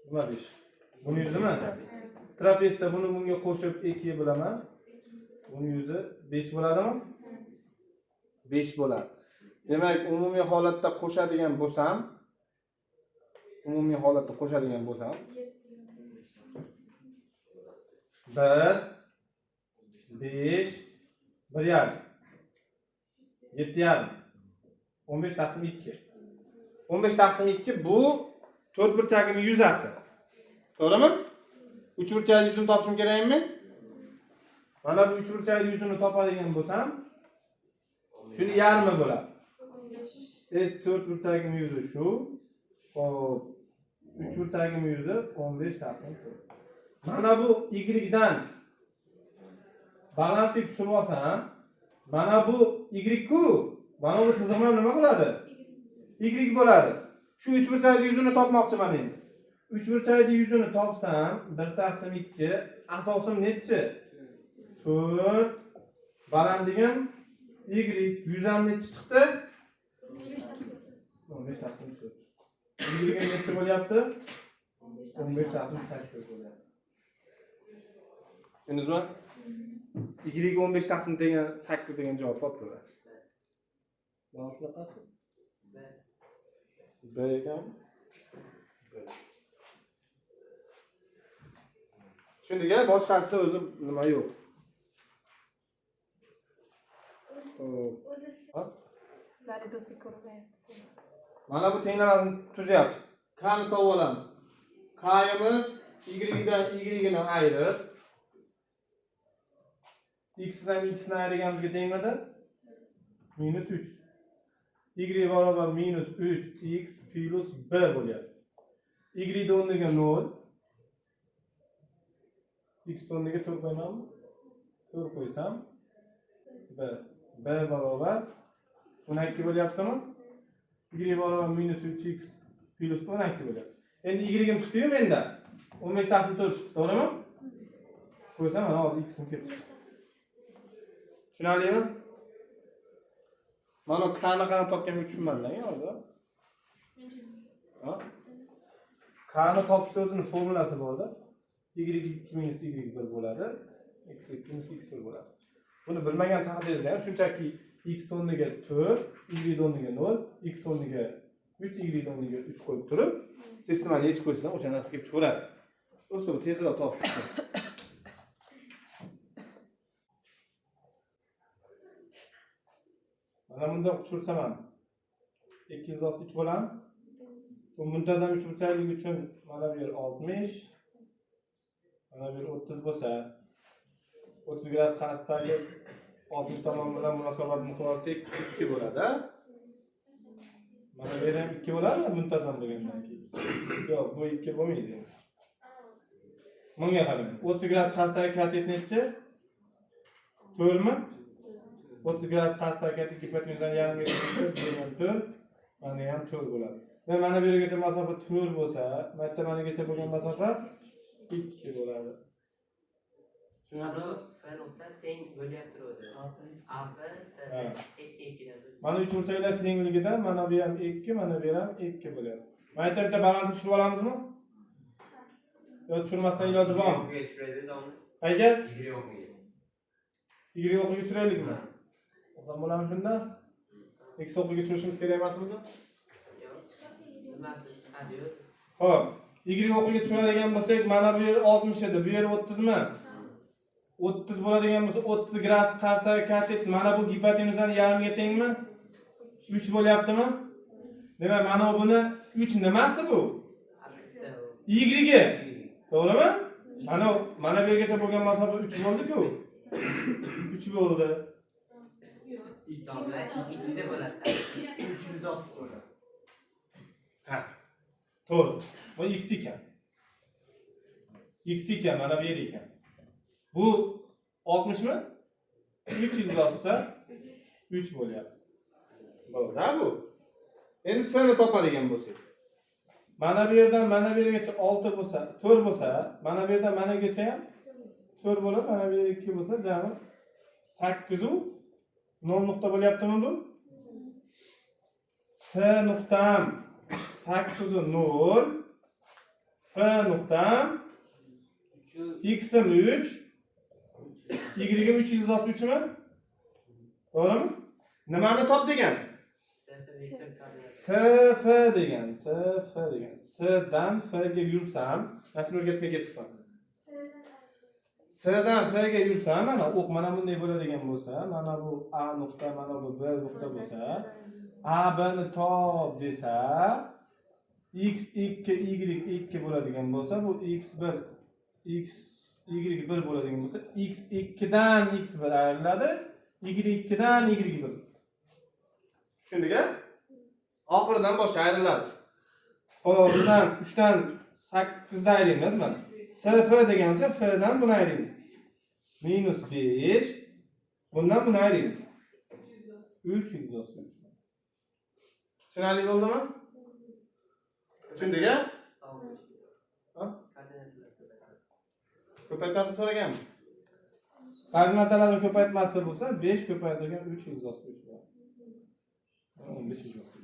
Nima 5? Buni yuzimi? Trapetsiya buni bunga qo'shib 2 ga bo'laman. Buni yuzi 5 bo'ladimi? 5 bo'ladi. Demak, umumiy holatda qo'shadigan bo'lsam, 1 5 1,5 7,5 15 taqsim 2. 15 taqsim 2 bu to'rtburchagimning yuzasi. To'g'rimi? Uchburchakning yuzini topishim kerakmi? Mana bu uchburchakning yuzini topadigan bo'lsam, shuni yarmi bo'ladi. S to'rtburchagim yuzi shu. Xo'p, uchburchagim yuzi 15 taqsim 4. Mana bu y dan balandlik tushirib olsam, mana bu y ku, mana bu chizig'im ham nima bo'ladi? Y bo'ladi. Shu uchburchakning yuzini topmoqchiman endi. Uchburchakning yuzini topsam, 1 taqsim 2, asosim nechi? 4. Balandligim y, yuzam nechi chiqdi? 15 taqsim 4. Y nechi bo'lyapti? 15 taqsim 8 bo'lyapti. Tushundingizmi? Y 15 taqsim degan 8 degan javob topib ko'rasiz. Mana shunaqasi. B ekan. B. Tushundik-a? Boshqasida o'zi nima yo'q. Xo'p. O'zi Nari do'stga ko'rinmayapti. Mana bu tenglamasini tuzyapmiz. K ni topib olamiz. K'imiz y dan y ni ayirib x dan x ni ayirganimizga tengmidi? Minus 3. Y barobar minus 3 x plus b bo'lyapti. Y ni o'rniga 0. X o'rniga 4 qo'ymanmi? 4 qo'ysam b. B barobar 12 bo'lyaptimi? Y barobar minus 3x plus 12 bo'lyapti. Endi y-im chiqdi-yu menda. 15 taqsim 4 chiqdi, to'g'rimi? Qo'ysam mana hozir x-im kelib chiqdi. Tushunarlimi? Mana k ni qarab topganimga tushunmadinglar hozir. Ha? K ni topishda o'zini formulasi borda. Y2 minus y1 bo'ladi. X2 minus x1 bo'ladi. Buni bilmagan taqdiringizda ham shunchaki x o'rniga 4, y o'rniga 0, x o'rniga 3, y o'rniga 3 qo'yib turib, sistemani yechib qo'ysangiz ham o'sha narsa kelib chiqaveradi. Просто bu tezroq topish uchun. Mana bundoq tushirsam ham 263 bo'ladi. Bu muntazam uchburchaklik uchun mana bu yer 60, mana bu yer 30 bo'lsa, 30 gradus qarshisidagi 60 tomon bilan munosabatni qilib olsak 2 bo'ladi. Mana bu yer ham 2 bo'ladi muntazam bo'lgandan keyin. Yo'q, bu 2 bo'lmaydi. Bunga qarang. 30 gradus qarshisidagi katet nechi? 4 mi? 30 gradus qarshisidagi katet gipotenuzani yarmiga teng, bu ham 4, mana ham 4 bo'ladi. Va mana bu yergacha masofa 4 bo'lsa, bu yerda managacha bo'lgan masofa 2 bo'ladi. Mana F nuqta teng bo'lyapti turuvdi. A F Ha. T 2 2dan bir. Mana uchburchaklar tengligida mana bu ham 2, mana bu ham 2 bo'ladi. Mana yerda bitta balandni tushirib olamizmi? Yo tushirmasdan iloji bormi? O'qiga tushiraylik domla. Qayga? Y o'qiga. Y o'qiga tushiraylikmi? O'qdan bo'ladimi shunda? X o'qiga tushirishimiz kerak emasmidi? Yo'q. Nimasi chiqadi-yu? Xo'p, Y o'qiga tushiradigan bo'lsak, mana bu yer 60 edi, bu yer 30 mi? 30 bo'ladigan bo'lsa, 30 gradus qarshisidagi katet mana bu gipotenuzani yarmiga tengmi? 3 bo'lyaptimi? Demak, mana buni 3 nimasi bu? Absissa u. Y. To'g'rimi? Mana bu yergacha bo'lgan masofa 3 bo'ldi-ku. 3 bo'ldi. Domla ikkisi bo'ladi. 3 osti bo'ladi. Ha. To'g'ri. Bu x ekan. X ekan, mana bu yer ekan. Bu 60 mi? 3 yuz ostida 3 bo'lyapti. Bo'ldi, ha bu. Endi S ni topadigan bo'lsak. Mana bu yerdan mana bu yergacha 6 bo'lsa, 4 bo'lsa, mana bu yerdan mana bu yergacha ham 4 bo'lib, mana bu yer 2 bo'lsa, jami 8 u 0 nuqta bo'lyaptimi bu? S nuqtam 8 u 0, F nuqtam 3 X'im 3, Y'im 3 yuz 3 mi? To'g'rimi? Nimani top degan? S vektor koordinata. SF degan, SF degan. S dan F ga yursam, mana shuni o'rgatmay ketibman. S dan F ga yursam, mana o'q mana bunday bo'ladigan bo'lsa, mana bu A nuqta, mana bu B nuqta bo'lsa, A B ni top desa, x 2 y 2 bo'ladigan bo'lsa, bu x 1 x y 1 bo'ladigan bo'lsa, x 2 dan x 1 ayriladi, y 2 dan y 1. Tushundik a? Oxiridan boshi ayriladi. Xo'p, bizdan 3 dan 8 ni ayiramiz mana. SF degancha F dan buni ayiramiz. Minus 5. Bundan buni ayiramiz. 3 yuz 3. Tushunarli bo'ldimi? Tushundik a? Ha? Koordinatalar ko'payadi. Ko'paytmasini so'raganmi? Koordinatalarni ko'paytmasi bo'lsa, 5 ko'paytirilgan 3 yuz 3 bo'ladi. 15 yuz 3 bo'ladi.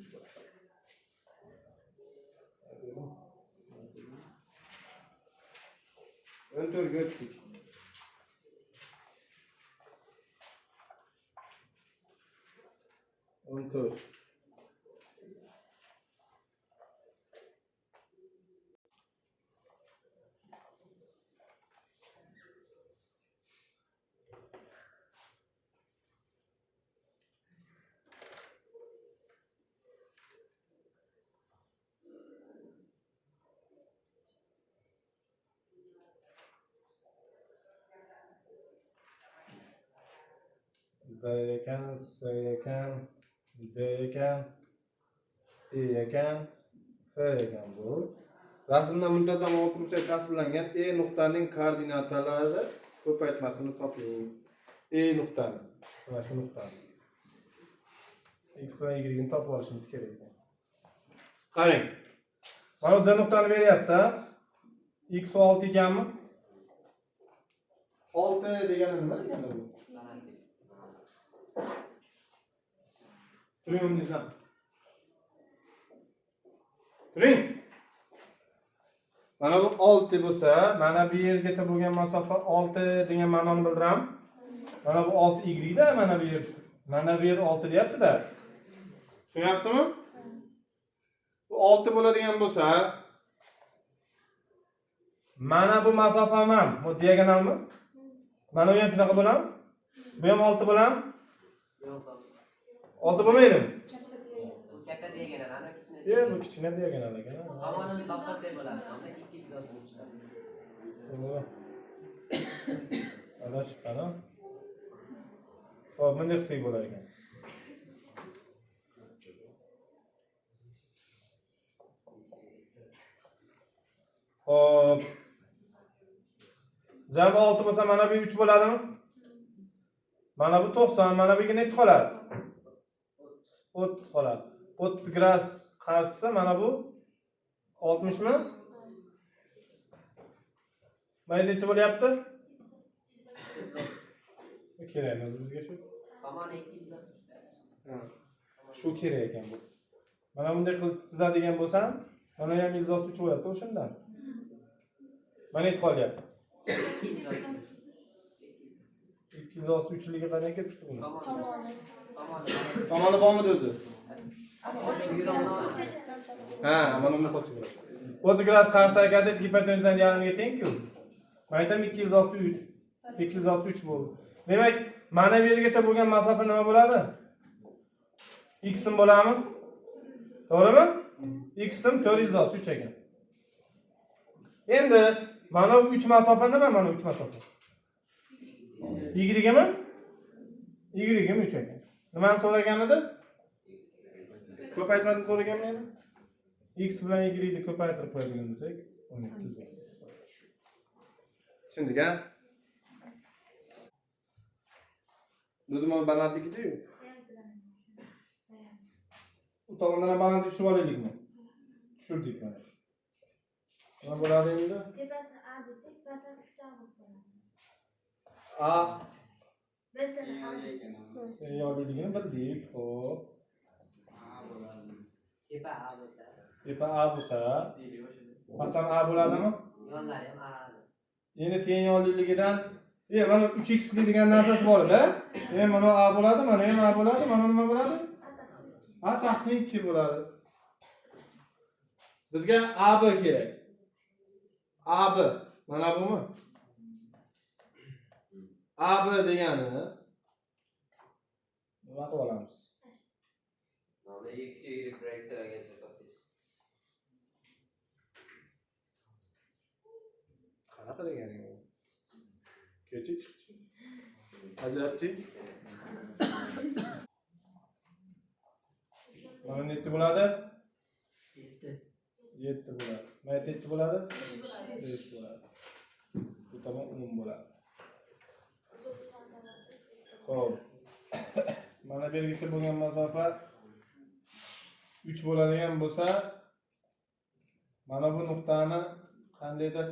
14 ga o'tdik. 14. B ekan, C ekan, D ekan, E ekan, F ekan bu. Rasmda muntazam oltburchak tasvirlangan E nuqtaning koordinatalari ko'paytmasini toping. E nuqtani. Mana shu nuqtani. X va Y ni topib olishimiz kerak ekan. Qarang. Mana bu D nuqtani beryapti. X 6 ekanmi? 6 degani nima degani bu? Balandlik. Turing o'rningizdan. Turing. Mana bu 6 bo'lsa, mana bu yergacha bo'lgan masofa 6 degan ma'noni bildirammi? Mana bu 6 y da, mana bu yer. Mana bu yer 6 deyapti-da. Tushunyapsizmi? Bu 6 bo'ladigan bo'lsa, mana bu masofam ham, bu diagonalmi? Mana bu ham shunaqa bo'ladimi? Bu ham 6 bo'ladimi? Yo'q. 6 bo'lmaydimi? Katta diagonal. Bu katta diagonal, ana kichkina. E, bu kichkina diagonal ekan. Tomonini topmasak bo'ladi. Ammo ikki ildiz uchta. Adashibman, a? Xo'p, bunday qilsak bo'lar ekan. Xo'p. Jami 6 bo'lsa, mana bu 3 bo'ladimi? Mana bu 90, mana buga necha qoladi? 30 qoladi. 30 gradus qarshisi mana bu 60 mi? Mana necha bo'lyapti? Kerak emas bizga shu. Tomoni ikki ildiz uchta. Shu kerak ekan bu. Mana bunday qilib chizadigan bo'lsam, mana ham ildiz 3 bo'ladi o'shandan. Mana yetib qolyapti. Ikki ildiz. 2 ildiz 3ligi qanday kelib chiqdi buni? Tomoni. Tomoni. Tomoni. Tomoni bormidi o'zi? Tomoni. Ha, mana buni topsa bo'ladi. 30 gradus qarshisidagi katet gipotenuzaning yarmiga teng-ku. Men aytaman 2 ildiz 3. 2 ildiz 3 bo'ldi. Demak, mana bu yergacha bo'lgan masofa nima bo'ladi? X sim bo'ladimi? To'g'rimi? X sim 4 ildiz 3 ekan. Endi mana bu 3 masofa nima? Mana 3 masofa. Y mi? Y mi 3 ekan. Nimani so'ragan edi? Ko'paytmasini so'raganmi endi? X bilan Y ni ko'paytirib qo'yadigan bo'lsak, 12. Tushundik, a? O'zi mana balandligiku. U tomondan ham balandlik tushirib olaylikmi? Tushirdik mana. Nima bo'ladi endi? Tepasini A desak, pastdan 3 ta bo'lib qoladi. A Bsini A desak. yo'qligini bildik. Xo'p. Tepa A bo'lsa, Tepa A bo'lsa, past ham A bo'ladimi? yonlari ham A. Endi teng yonliligidan mana 3x degan narsasi bor edi. Demak, mana A bo'ladi, mana ham A bo'ladi, mana nima bo'ladi? A taqsim 2 bo'ladi. Bizga AB kerak. AB mana bumi? AB degani nima qilib olamiz? Mana x, y proyeksiyalargacha topsak. Qanaqa deganing u? Kecha chiqchi. Ajratchi. Mana necha bo'ladi? 7. 7 bo'ladi. Mana necha bo'ladi? 5 bo'ladi. Bu tomon 10 bo'ladi. Xo'p. Mana bu yergacha bo'lgan masofa 3 bo'ladigan bo'lsa, mana bu nuqtani qandaydir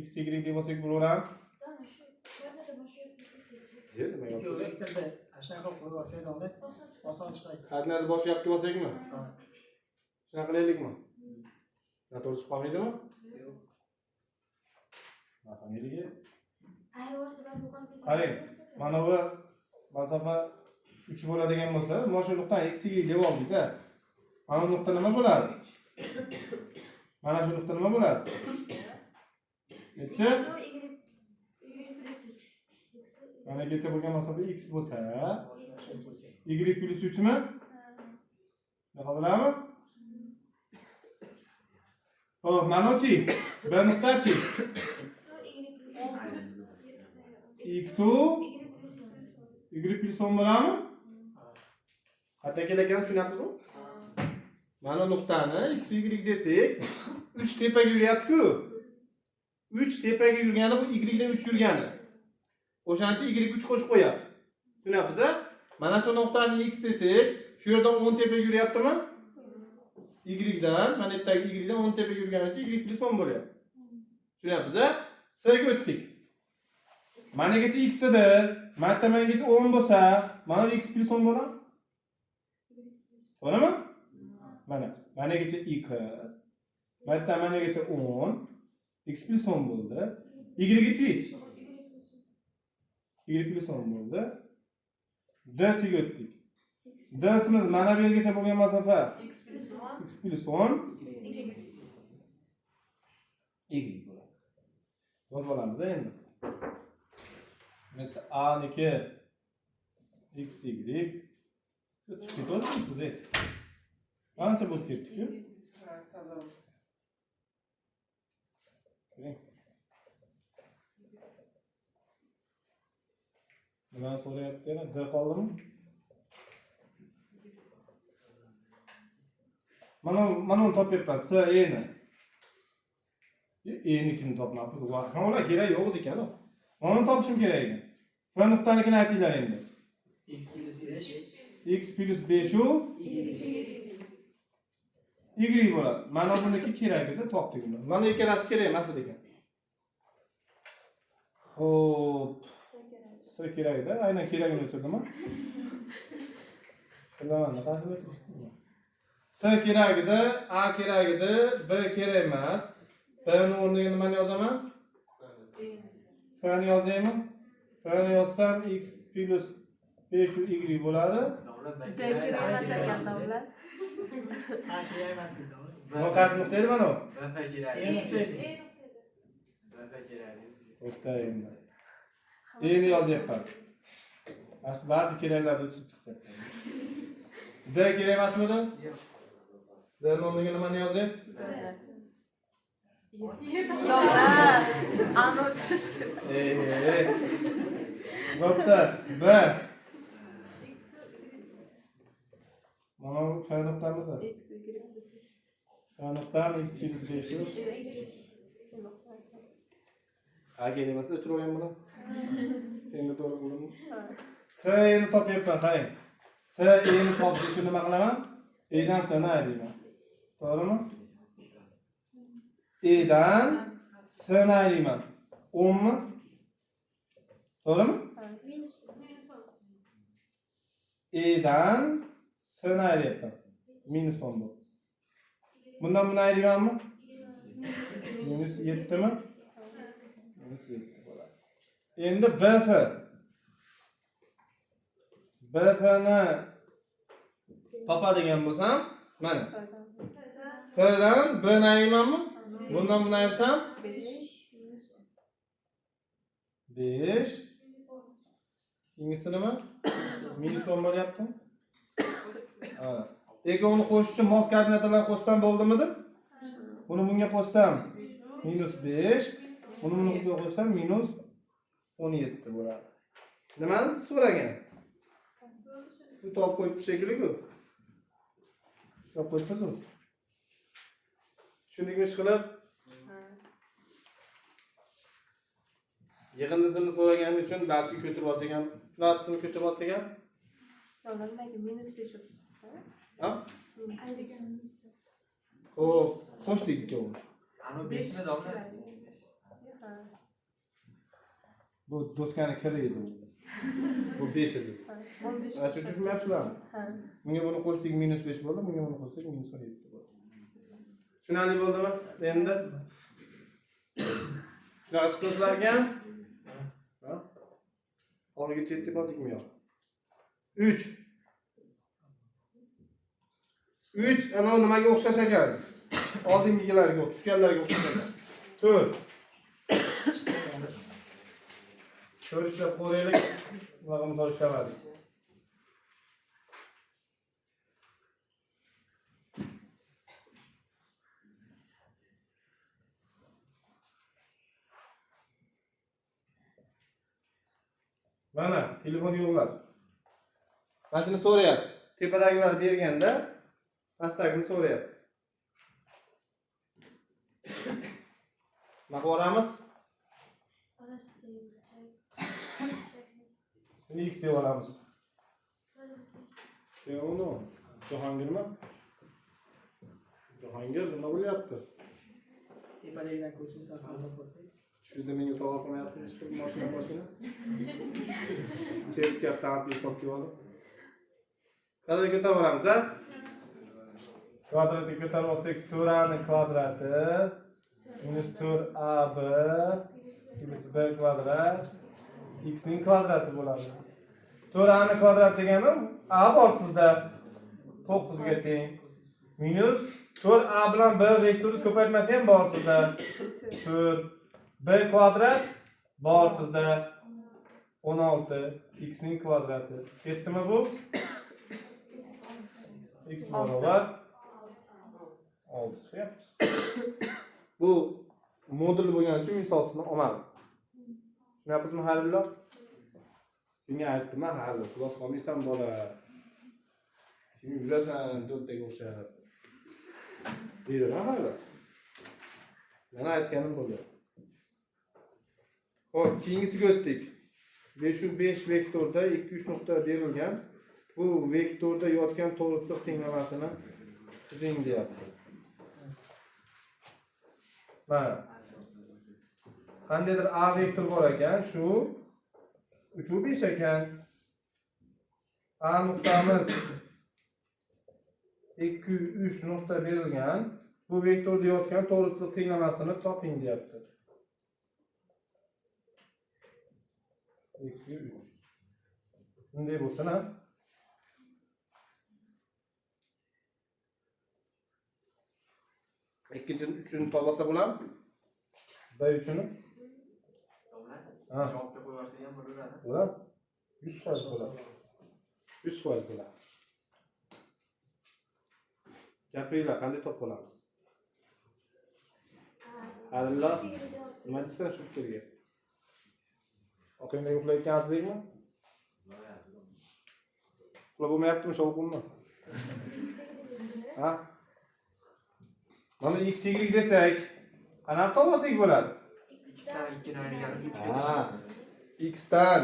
x, y deb olsak bo'laverami? Tamam, shu koordinata boshi yo'q desak. Yo'q, nima Ikki yo'q. vektorda shunaqa qilib olsangiz oldi, Oson chiqadi. oson chiqadi. Koordinata boshi yoqqa olsakmi? Ha. Shunaqa qilaylikmi? Noto'g'ri chiqib qolmaydimi? Yo'q. Nafamiligi. Ayirib yuborsa baribir bu ham Qarang, mana bu masofa 3 bo'ladigan bo'lsa, mana shu nuqtani x, y deb oldik-da. Mana bu nuqta nima bo'ladi? Mana shu nuqta nima bo'ladi? Necha? X, y, y plus 3. Mana kecha bo'lgan masofa x bo'lsa, y plus 3 mi? Nima bo'ladimi? Xo'p, mana-chi? B nuqtachi? X, y plus X u y plus 10. y plus 10 bo'ladimi? Qayerdan kelayotganini tushunyapsizmi? Mana nuqtani x y desak, 3 tepaga yuryapti-ku. 3 tepaga yurgani bu y dan 3 yurgani. O'shaning uchun y 3 qo'shib qo'yapmiz. Tushunyapsiz-a? Mana shu nuqtani x desak, shu yerdan 10 tepaga yuryaptimi? Y dan, mana yerdagi y dan 10 tepaga yurgani uchun y plus 10 bo'lyapti. Tushunyapsiz-a? S ga o'tdik. Managacha x edi, mana tomongacha 10 bo'lsa, mana x plus 10 bo'ladimi? To'g'rimi? Mana, managacha x, mana yerdan managacha 10, x plus 10 bo'ldi. Y chi? Y plyus 10 bo'ldi. D siga o'tdik. D simiz mana bu yergacha bo'lgan masofa X plyus 10. X plyus 10 Y bo'ladi. Yozib olamiz endi. Bitta A niki X Y chiqib ketaverasiz, ey. Ancha bo'lib ketdi-ku. Ko'ring. Nimani so'rayapti yana? D qoldimi? Mana uni topyapman. S E ni. E nikini topmabmiz. Ular kerak yo'q edi ekan. Mana uni topishim kerak ekan. F nuqtanikini aytinglar endi. X plyus 5. X plyus 5 u Y bo'ladi. Mana buniki kerak edi, topdik uni. Mana ikkalasi kerak emas ekan. Xo'p, S kerak edi. Aynan keragini o'chirdimi? Bilaman, qancha o'chirdim. S kerak edi, A kerak edi, B kerak emas. B ni o'rniga nimani yozaman? F ni yozaymi? F ni yozsam X plyus 5 u Y bo'ladi. D kerak emas ekan domla. Ha, kerak emas edi. Nima qaysi nuqta edi mana u? B kerak. E nuqta edi. B kerak. O'rta endi. E ni yozyapman. Mana shu barcha keraklarni o'chirib chiqdi. D kerak emasmidi? D ni o'rniga nimani yozay? Domla. Ani o'chirish kerak. Bo'pti. B. Mana bu F nuqtamidi? X Y plyus 3. F nuqtam X plyus 5 u. A kerak emas, o'chirib olaymi buni? Endi to'g'ri bo'ldimi? S endi topyapman, qarang. S endi topish uchun nima qilaman? E dan S ni ayirmayman. To'g'rimi? E dan S ni ayirmayman. 10 mi? To'g'rimi? Minus E dan S ni ayiryapman. Minus 10 bo'ldi. Bundan buni ayiraymanmi? Minus 7 mi? Minus 7 bo'ladi. Endi BF. BF ni topadigan bo'lsam, mana F dan B ni ayiraymanmi? Bundan buni ayirsam 5. 5. Keyingisi nima? Minus 10 bo'lyaptimi? Ha. Ikkovini qo'shish uchun mos koordinatalarni qo'shsam bo'ldimidi? Buni bunga qo'shsam minus 5, buni bunga qo'shsam minus 17 bo'ladi. Nimani so'ragan? Bu topib qo'yibdi shekilli-ku. Topib qo'yibmiz-ku. Tushundingmi ish qilib? Yig'indisini so'ragani uchun balki ko'chirib olsak ham, shunaqa qilib ko'chirib olsak ham. Domla nimaga minus 5? Ha? Minus 5. Xo'p, qo'shdik ikkovini. Anu 5 mi domla? Ha. Bu doskani kiri edi bu. Bu 5 edi. Ha. 15. Mana shu tushunmayapsizlarmi? Ha. Bunga buni qo'shdik minus 5 bo'ldi, bunga buni qo'shdik minus 17 bo'ldi. Tushunarli bo'ldimi? Endi shunaqa chiqdi ekan. Ha? Oxirigacha yetib oldikmi yo'q? 3. 3 ana nimaga o'xshash ekan? Oldingilarga, tushganlarga o'xshash ekan. 4. 4 ishlab ko'raylik. Bunaqa misol ishlamadik. Mana telefon yo'qlar. Mana shuni so'rayapti. Tepadagilar berganda pastdagini so'rayapti. Nima qilib? Buni x deb olamiz. Uni Jahongirmi? Jahongir nima bo'lyapti? Tepadagidan ko'rsin, xato bo'lsa. Tushunda menga savol qilmayapsiz, chiqib mashina mashina. Sertifikatdan olib hisobga olib. Kvadratga ko'tarib olamiz, a? Kvadratga ko'tarib olsak 4a ning kvadrati minus 4ab plus b kvadrat X ning kvadrati bo'ladi. 4a ni kvadrat degani a bor sizda 9 ga teng. Minus 4a bilan b vektorini ko'paytmasa ham bor sizda. 4 b kvadrat bor sizda 16 x ning kvadrati. Ketdimi bu? X barobar 6 chiqyapti. Bu modul bo'lgani uchun misolsini olmadim. Tushunyapsizmi, Halillo? Senga aytdim, hali quloq solmaysan bola. Kim yurasan to'rttaga o'xshab. Deydi, hali. Mana aytganim bo'ldi. Xo'p, keyingisiga o'tdik. 5 5 vektorda 2 3 nuqta berilgan. Bu vektorda yotgan to'g'ri chiziq tenglamasini tuzing deyapti. Mana. Qandaydir A vektor bor ekan, shu 3 va 5 ekan. A nuqtamiz 2 3 nuqta berilgan. Bu vektorda yotgan to'g'ri chiziq tenglamasini toping deyapti. 2 3. Bunday bo'lsin, ha? Ikkinchi uchini topsa bo'ladimi? B uchini? Ha. Javobga qo'yib yuborsak ham bo'laveradi. Bo'ladi. 100% bo'ladi. 100% bo'ladi. Gapiringlar, qanday topib olamiz? Halillo, nima deysan shu fikrga? Oqingda uxlayotgan Azizbekmi? Uxlab bo'lmayaptimi, shovqinmi? Ha? Mana x y desak, qanaqa topib olsak bo'ladi? Xdan 2 ni ayirganim 3 Ha. X dan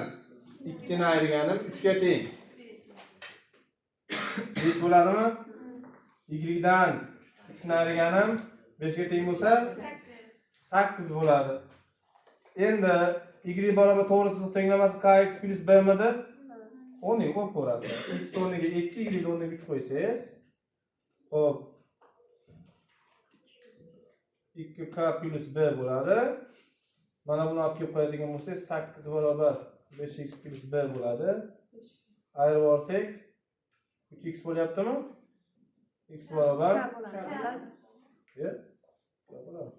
2 ni ayirganim 3 ga teng. 5 bo'ladimi? Y dan 3 ni ayirganim 5 ga teng bo'lsa 8 bo'ladi. Endi y barobar to'g'ri chiziq tenglamasi kx plus b midi? O'rniga qo'yib ko'rasiz. X o'rniga 2, y o'rniga 3 qo'ysangiz, xo'p. 2k plus b bo'ladi. Mana buni olib kelib qo'yadigan bo'lsak, 8 barobar 5x plus b bo'ladi. Ayirib yuborsak, 3x bo'lyaptimi? X barobar K bo'ladi. Yo'q. K bo'ladi.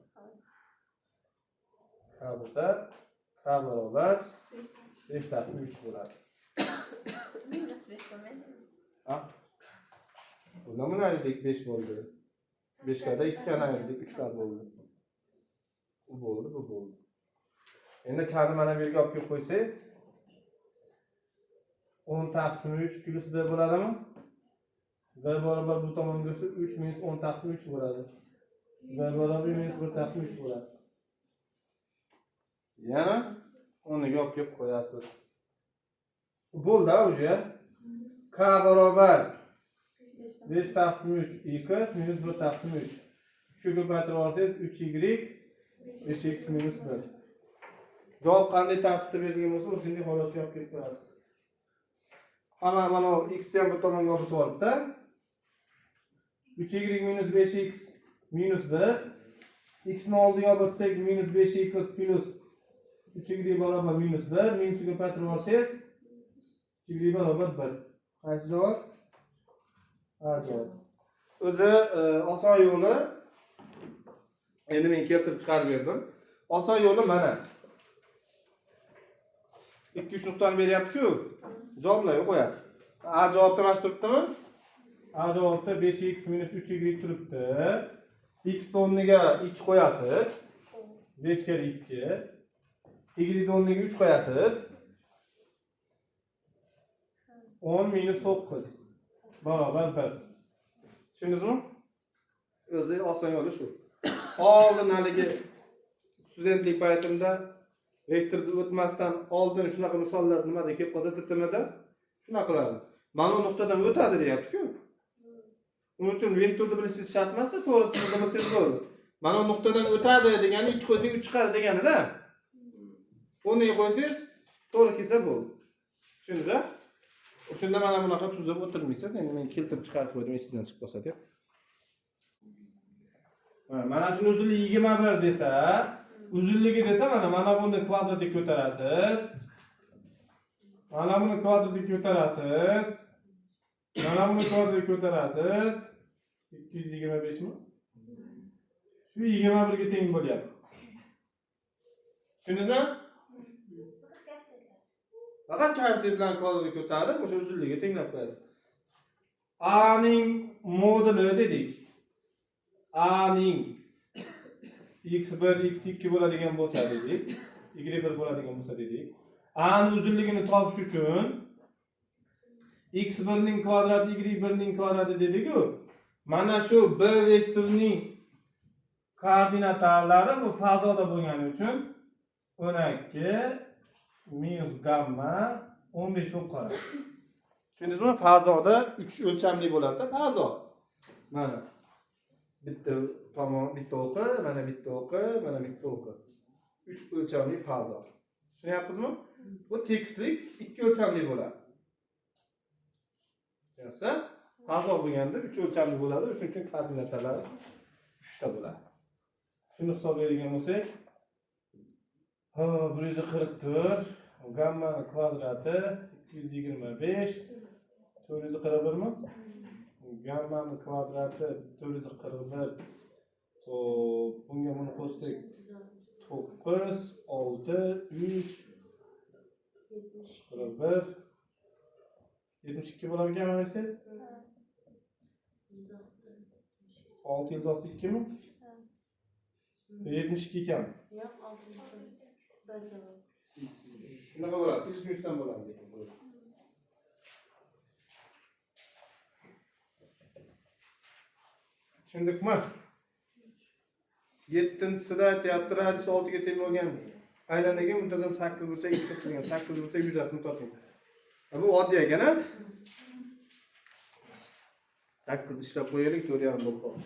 K bo'lsa, K barobar 5 taqsim 3 bo'ladi. Minus 5 bo'lmaydi. Ha? Bundan buni ayirdik 5 bo'ldi. 5 kada 2 ni ayirdik 3 k bo'ldi. Bu bo'ldi, bu bo'ldi. Endi k ni mana bu yerga olib kelib qo'ysangiz 10 taqsim 3 plus b bo'ladimi? B barobar bu tomonga o'tsa 3 minus 10 taqsim 3 bo'ladi. B barobar minus 1 taqsim 3 bo'ladi. Yana o'rniga olib kelib qo'yasiz. Bo'ldi уже. K barobar 5 taqsim 3 x minus 1 taqsim 3. Shu ko'paytirib olsangiz 3y 5x minus 1. Javob qanday tartibda berilgan bo'lsa, o'shanday holatga olib kelib qo'yasiz. Hamma mana bu x ni ham bir tomonga olib o'tib 3y minus 5x minus 1, x ni oldiga olib o'tsak minus 5x plus 3y barobar minus 1, minusga ko'paytirib olsangiz 3y barobar 1. Qaysi javob? Ha, javob. O'zi oson yo'li endi men keltirib chiqarib berdim. Oson yo'li mana. 2-3 nuqtani beryapti-ku. Javoblarga qo'yasiz. A javobda mana shu turibdimi? A javobda 5x minus 3y turibdi. X o'rniga 2 qo'yasiz. 5 kere 2. Y o'rniga 3 qo'yasiz. 10 minus 9 barobar 1. Tushundingizmi? O'zi oson yo'li shu. Oldin haligi studentlik paytimda vektorni o'tmasdan oldin shunaqa misollar nimada kelib qolsa TTMda shunaqa qilardim. Mana bu nuqtadan o'tadi deyapti-ku. Uning uchun vektorni bilishingiz shart emas-da, to'g'ri chiziqni bilsangiz bo'ldi. Mana bu nuqtadan o'tadi degani 2 qo'ysang 3 chiqadi degani-da. O'rniga qo'ysangiz to'g'ri kelsa bo'ldi. Tushundingiz-a? O'shanda mana bunaqa tuzib o'tirmaysiz. Endi men keltirib chiqarib qo'ydim, esingizdan chiqib qolsa deb. Mana shuni uzunligi 21 desa, uzunligi desa mana buni kvadratga ko'tarasiz. Mana buni kvadratiga ko'tarasiz. Mana buni kvadratiga ko'tarasiz. 225 mi? Shu 21 ga teng bo'lyapti. Tushundingizmi? Faqat koeffitsiyentlarni kvadratiga ko'tarib, o'sha uzunligiga tenglab qo'yasiz. A ning moduli dedik. A ning x1, x2 bo'ladigan bo'lsa dedik. Y1 bo'ladigan bo'lsa dedik. A ning uzunligini topish uchun x1 ning kvadrati y1 ning kvadrati dedik-ku. Mana shu b vektorining koordinatalari bu fazoda bo'lgani uchun 12 minus gamma 15 bo'lib qoladi. Tushundingizmi? Fazoda 3 o'lchamli bo'ladi-da, fazo. Mana bitta tomon, bitta o'qi, mana bitta o'qi, mana bitta o'qi. 3 o'lchamli fazo. Tushunyapsizmi? Bu tekislik 2 o'lchamli bo'ladi. Tushunsa, fazo bo'lganda 3 o'lchamli bo'ladi, shuning uchun koordinatalar 3 ta bo'ladi. Shuni hisoblaydigan bo'lsak, ha, 144 gamma kvadrati 225 441 mi? Gammani kvadrati 441. Xo'p, bunga buni qo'shsak 9 6 3 41 72 bo'lar ekan desangiz? 6 yuz osti 2 mi? 72 ekan. Yo'q, 6 bir javob. Shunaqa bo'ladi, plyus minusdan bo'ladi lekin bu. Tushundikmi? 7-sida aytyapti, radius 6 ga teng bo'lgan aylanaga muntazam 8 burchak ishga qilingan 8 burchak yuzasini toping. Bu oddiy ekan, a? 8 ishlab qo'yaylik, 4.5 bo'lib qoldi.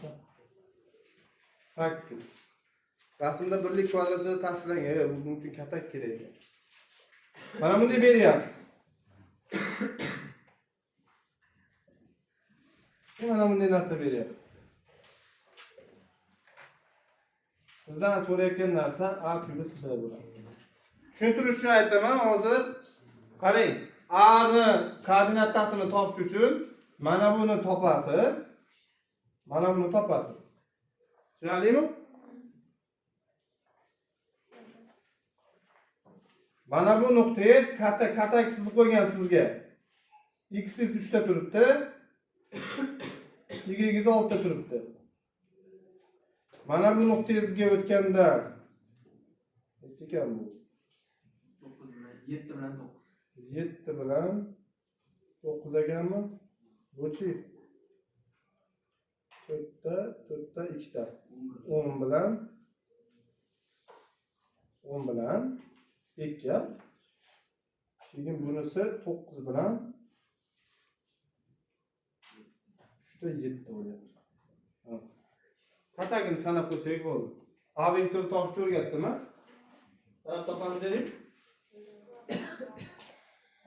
8. Rasmda birlik kvadratchada tasvirlangan. Buning uchun katak kerak ekan. Mana bunday beryapti. Mana bunday narsa beryapti. Bizdan so'rayotgan narsa A plyus C bo'ladi. Tushuntirish uchun aytaman, hozir qarang, A ni koordinatasini topish uchun mana buni topasiz. Mana buni topasiz. Tushunarlimi? Mana bu nuqtangiz katak chizib qo'ygan sizga. X ingiz 3 ta turibdi. Y ingiz 6 ta turibdi. Mana bu nuqtangizga o'tganda necha ekan bu? 9 bilan 7 bilan 9. 7 bilan 9 ekanmi? Bu-chi? 4 ta, 4 ta, 2 ta. 10 bilan 10 bilan 2. Keyin bunisi 9 bilan 3 ta 7 bo'lyapti. Katagini sanab qo'ysak bo'ldi. A vektorini topishni o'rgatdimi? Qarab topamiz dedik.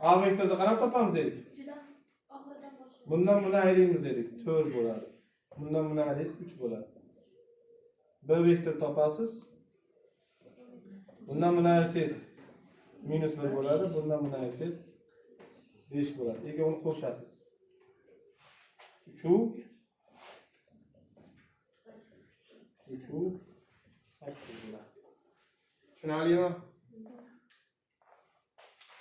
A vektorini qarab topamiz dedik. Juda oxiridan boshlaymiz. Bundan buni ayiramiz dedik. 4 bo'ladi. Bundan buni ayirsangiz 3 bo'ladi. B vektor topasiz. Bundan buni ayirsangiz minus 1 bo'ladi. Bundan buni ayirsangiz 5 bo'ladi. Ikkovini qo'shasiz. 3 u 3 u 8 bo'ladi. Tushunarlimi?